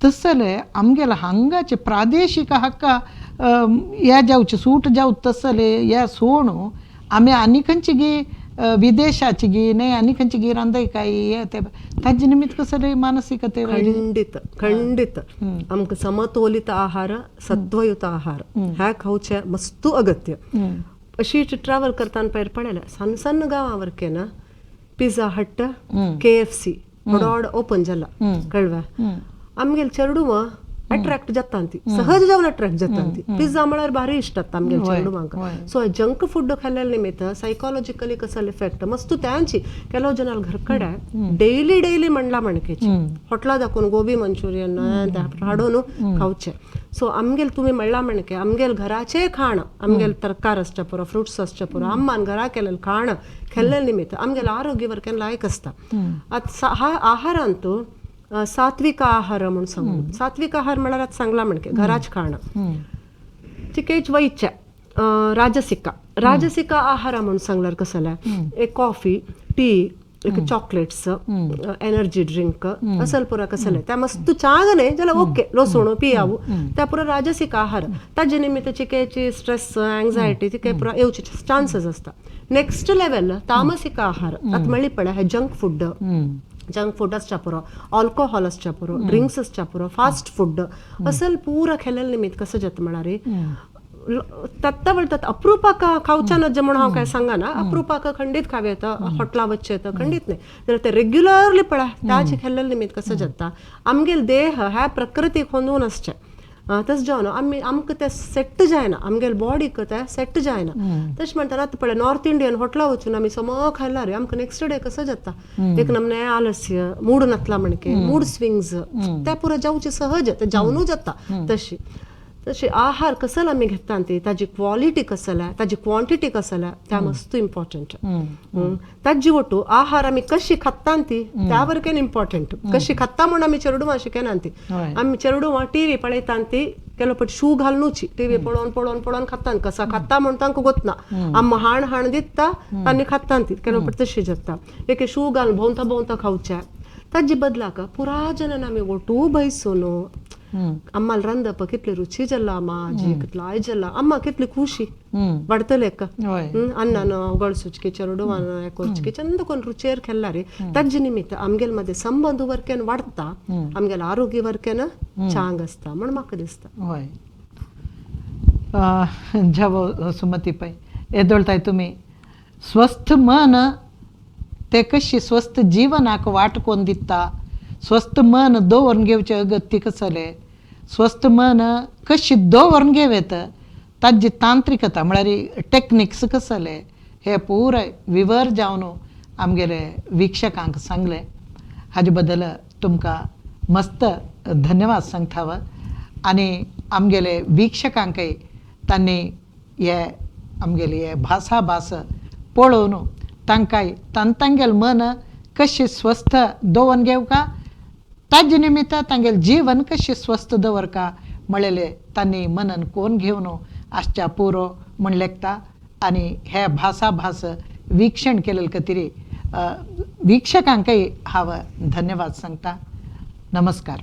तसले आमगेले हांगाचे प्रादेशीक हक्का ह्या जावचे सूट जावं तसले ह्या सोडून आमी आनी खंयची गी विदेशाची गी नाही आनी खंयची गी रांदय काय हे ते ताजे निमित्त कसं मानसिकते खंडित खंडित आमकां समतोलित आहार, सत्वयुत आहार ह्या खावचे मस्तू अगत्य. अशी ट्रॅव्हल करताना पयर पडले सಣ್ಣ सಣ್ಣ गांवावरके ना Pizza Hut, KFC broad open जाला कळवा आमगेल चेडूव अट्रॅक्ट जातांती, सहज जावन अट्रॅक्ट जातांती. पिझ्झा म्हळ्यार भारी इश्ट जाता आमगेल चेडूवांक. सो जंक फूड खाल्लेले निमित्त सायकोलॉजिकली कसल इफेक्ट मस्तू त्यांची. ಕೆಲವು ಜನ घर ಕಡೆ ಡೈಲಿ ಡೈಲಿ म्हणला म्हणकेची होटला दाखवून गोबी मंचुरियन हाडून खावचे. सो आमगेल तुमी म्हणला म्हणके आमगेल घराचे खाण, आमगेल तरकार आसच्या पुरो, फ्रुट्स आसच्या पुरो, अम्मान घरा केलेलं खाण खेल्ले निमित्त आमगेल आरोग्य वरकेन लायक आसता. आतां आहारांतू सात्विक आहार म्हणून सांगू, सात्विक आहार म्हळ्यार आतां सांगला म्हणके घराच खाण चिकेच वैच्या राजसिक राजसिक आहार म्हणून सांगल्यार कसले एक कॉफी, टी, एक चॉकलेट्स, एनर्जी ड्रिंक असल पुरा कसले त्या मस्त चांगले जाल्यार ओके लसूण पियावू त्या पुरा राजसिक आहार. ताजे निमित्त चिकेची स्ट्रेस, अँग्झायटी तिके पुरा येवचे चान्सेस आसता. नेक्स्ट लेवल तामसिक आहार आतां म्हणली पळय हे जंक फूड, जंक फूड आसच्या पुरो, अल्कोहोल आसच्या पुरो, ड्रिंक्स आसच्या पुरो, फास्ट फूड असल पुरा खेल्ले निमित्त कसं जाता म्हळ्यार तत्ता वळतात अप्रुपाक खावच्या नज्ज म्हणून हांव काय सांगना, अप्रुपाक खंडीत खावे येता, हॉटला वच्चे येता खंडीत नाही, जाल्यार ते रेग्युलरली पळय त्याचे खेल्ले निमित्त कसं जाता आमगेल देह ह्या प्रकृतीक होंदून आसचें. तशें जावन आमी आमकां तें सेट जायना, आमगेल बॉडीक तें सेट जायना. तशें म्हणटाना आतां पळय नॉर्थ इंडियन हॉटला वचून आमी सम खायला रे आमकां नेक्स्ट डे कसं जाता एक नमने आलस्य, मूड नातला म्हणके मूड स्विंग्स त्या पुरा जावचे सहज ते जावनूच जाता. तशी तशी आहार कसल आमी घेता ती ताजी क्वॉलिटी कसल आहे, ताजी क्वॉन्टिटी कसल आहे त्या मस्त इम्पॉर्टंट. ताजी ಒಟ್ಟು आहार आमी कशी खाता ती त्यावरकेन इम्पॉर्टंट. कशी खाता म्हणून आमी चेडवां शिकना ती, आमी चेडवां टीव्ही पळयता ती ಕೆಲವು ಪಟ್ಟು ಶೂ घालनूची टीव्ही पळोवन पळोवन पळोवन खाता, कसा खाता म्हणून तांकां गोतना आम्हा हाण हाण दिता आनी खाता ती. ಕೆಲವು पट तशी जाता एक शू घालून भोंवता भोंवता खावच्या ताजी बदलाक पुरा जनान आमी ಒಟ್ಟು ಬಯಸೋನು अम्माल रांदप कितली रुची जाल्ला, अम्मा आजी कितलो आयज जाल्ला, अम्मा कितली खुशी वाडटले अन्नान गळसुचकी चेडवान कोरचकी चंद कोण रुचेर खेल्ला रे. ताजे निमित्त आमगेल मध्ये संबंध वरकेन वाडटा, आमगेल आरोग्य वरकेन चांग आसता म्हण म्हाका दिसता. हय जावो सुमती पै येदोळताय तुमी स्वस्थ मन ते कशी स्वस्थ जीवनाक वाट कोण दिता, स्वस्थ मन दवरून घेवचें अगत्य कसलें, स्वस्थ मन कशी दवरून घेवं येता ताजी तांत्रिकता म्हळ्यार टॅक्निक्स कसले हे पुराय विवर जावन आमगेले वीक्षकांक सांगलें. हाजे बद्दल तुमकां मस्त धन्यवाद सांगता हांव आनी आमगेले वीक्षकांकय तांणी हे आमगेली हे भासाभास पळोवन तांकांय तांगेलें मन कशें स्वस्थ दवरून घेवका, ताजे निमित्त तांगेलें जीवन कशें स्वस्थ दवरका म्हणलेलें तांणी मनन कोण घेवन आसच्या पुरो म्हण लेखता. आनी हे भासाभास वीक्षण केलेले खातीर वीक्षकांकय हांव धन्यवाद सांगता. नमस्कार.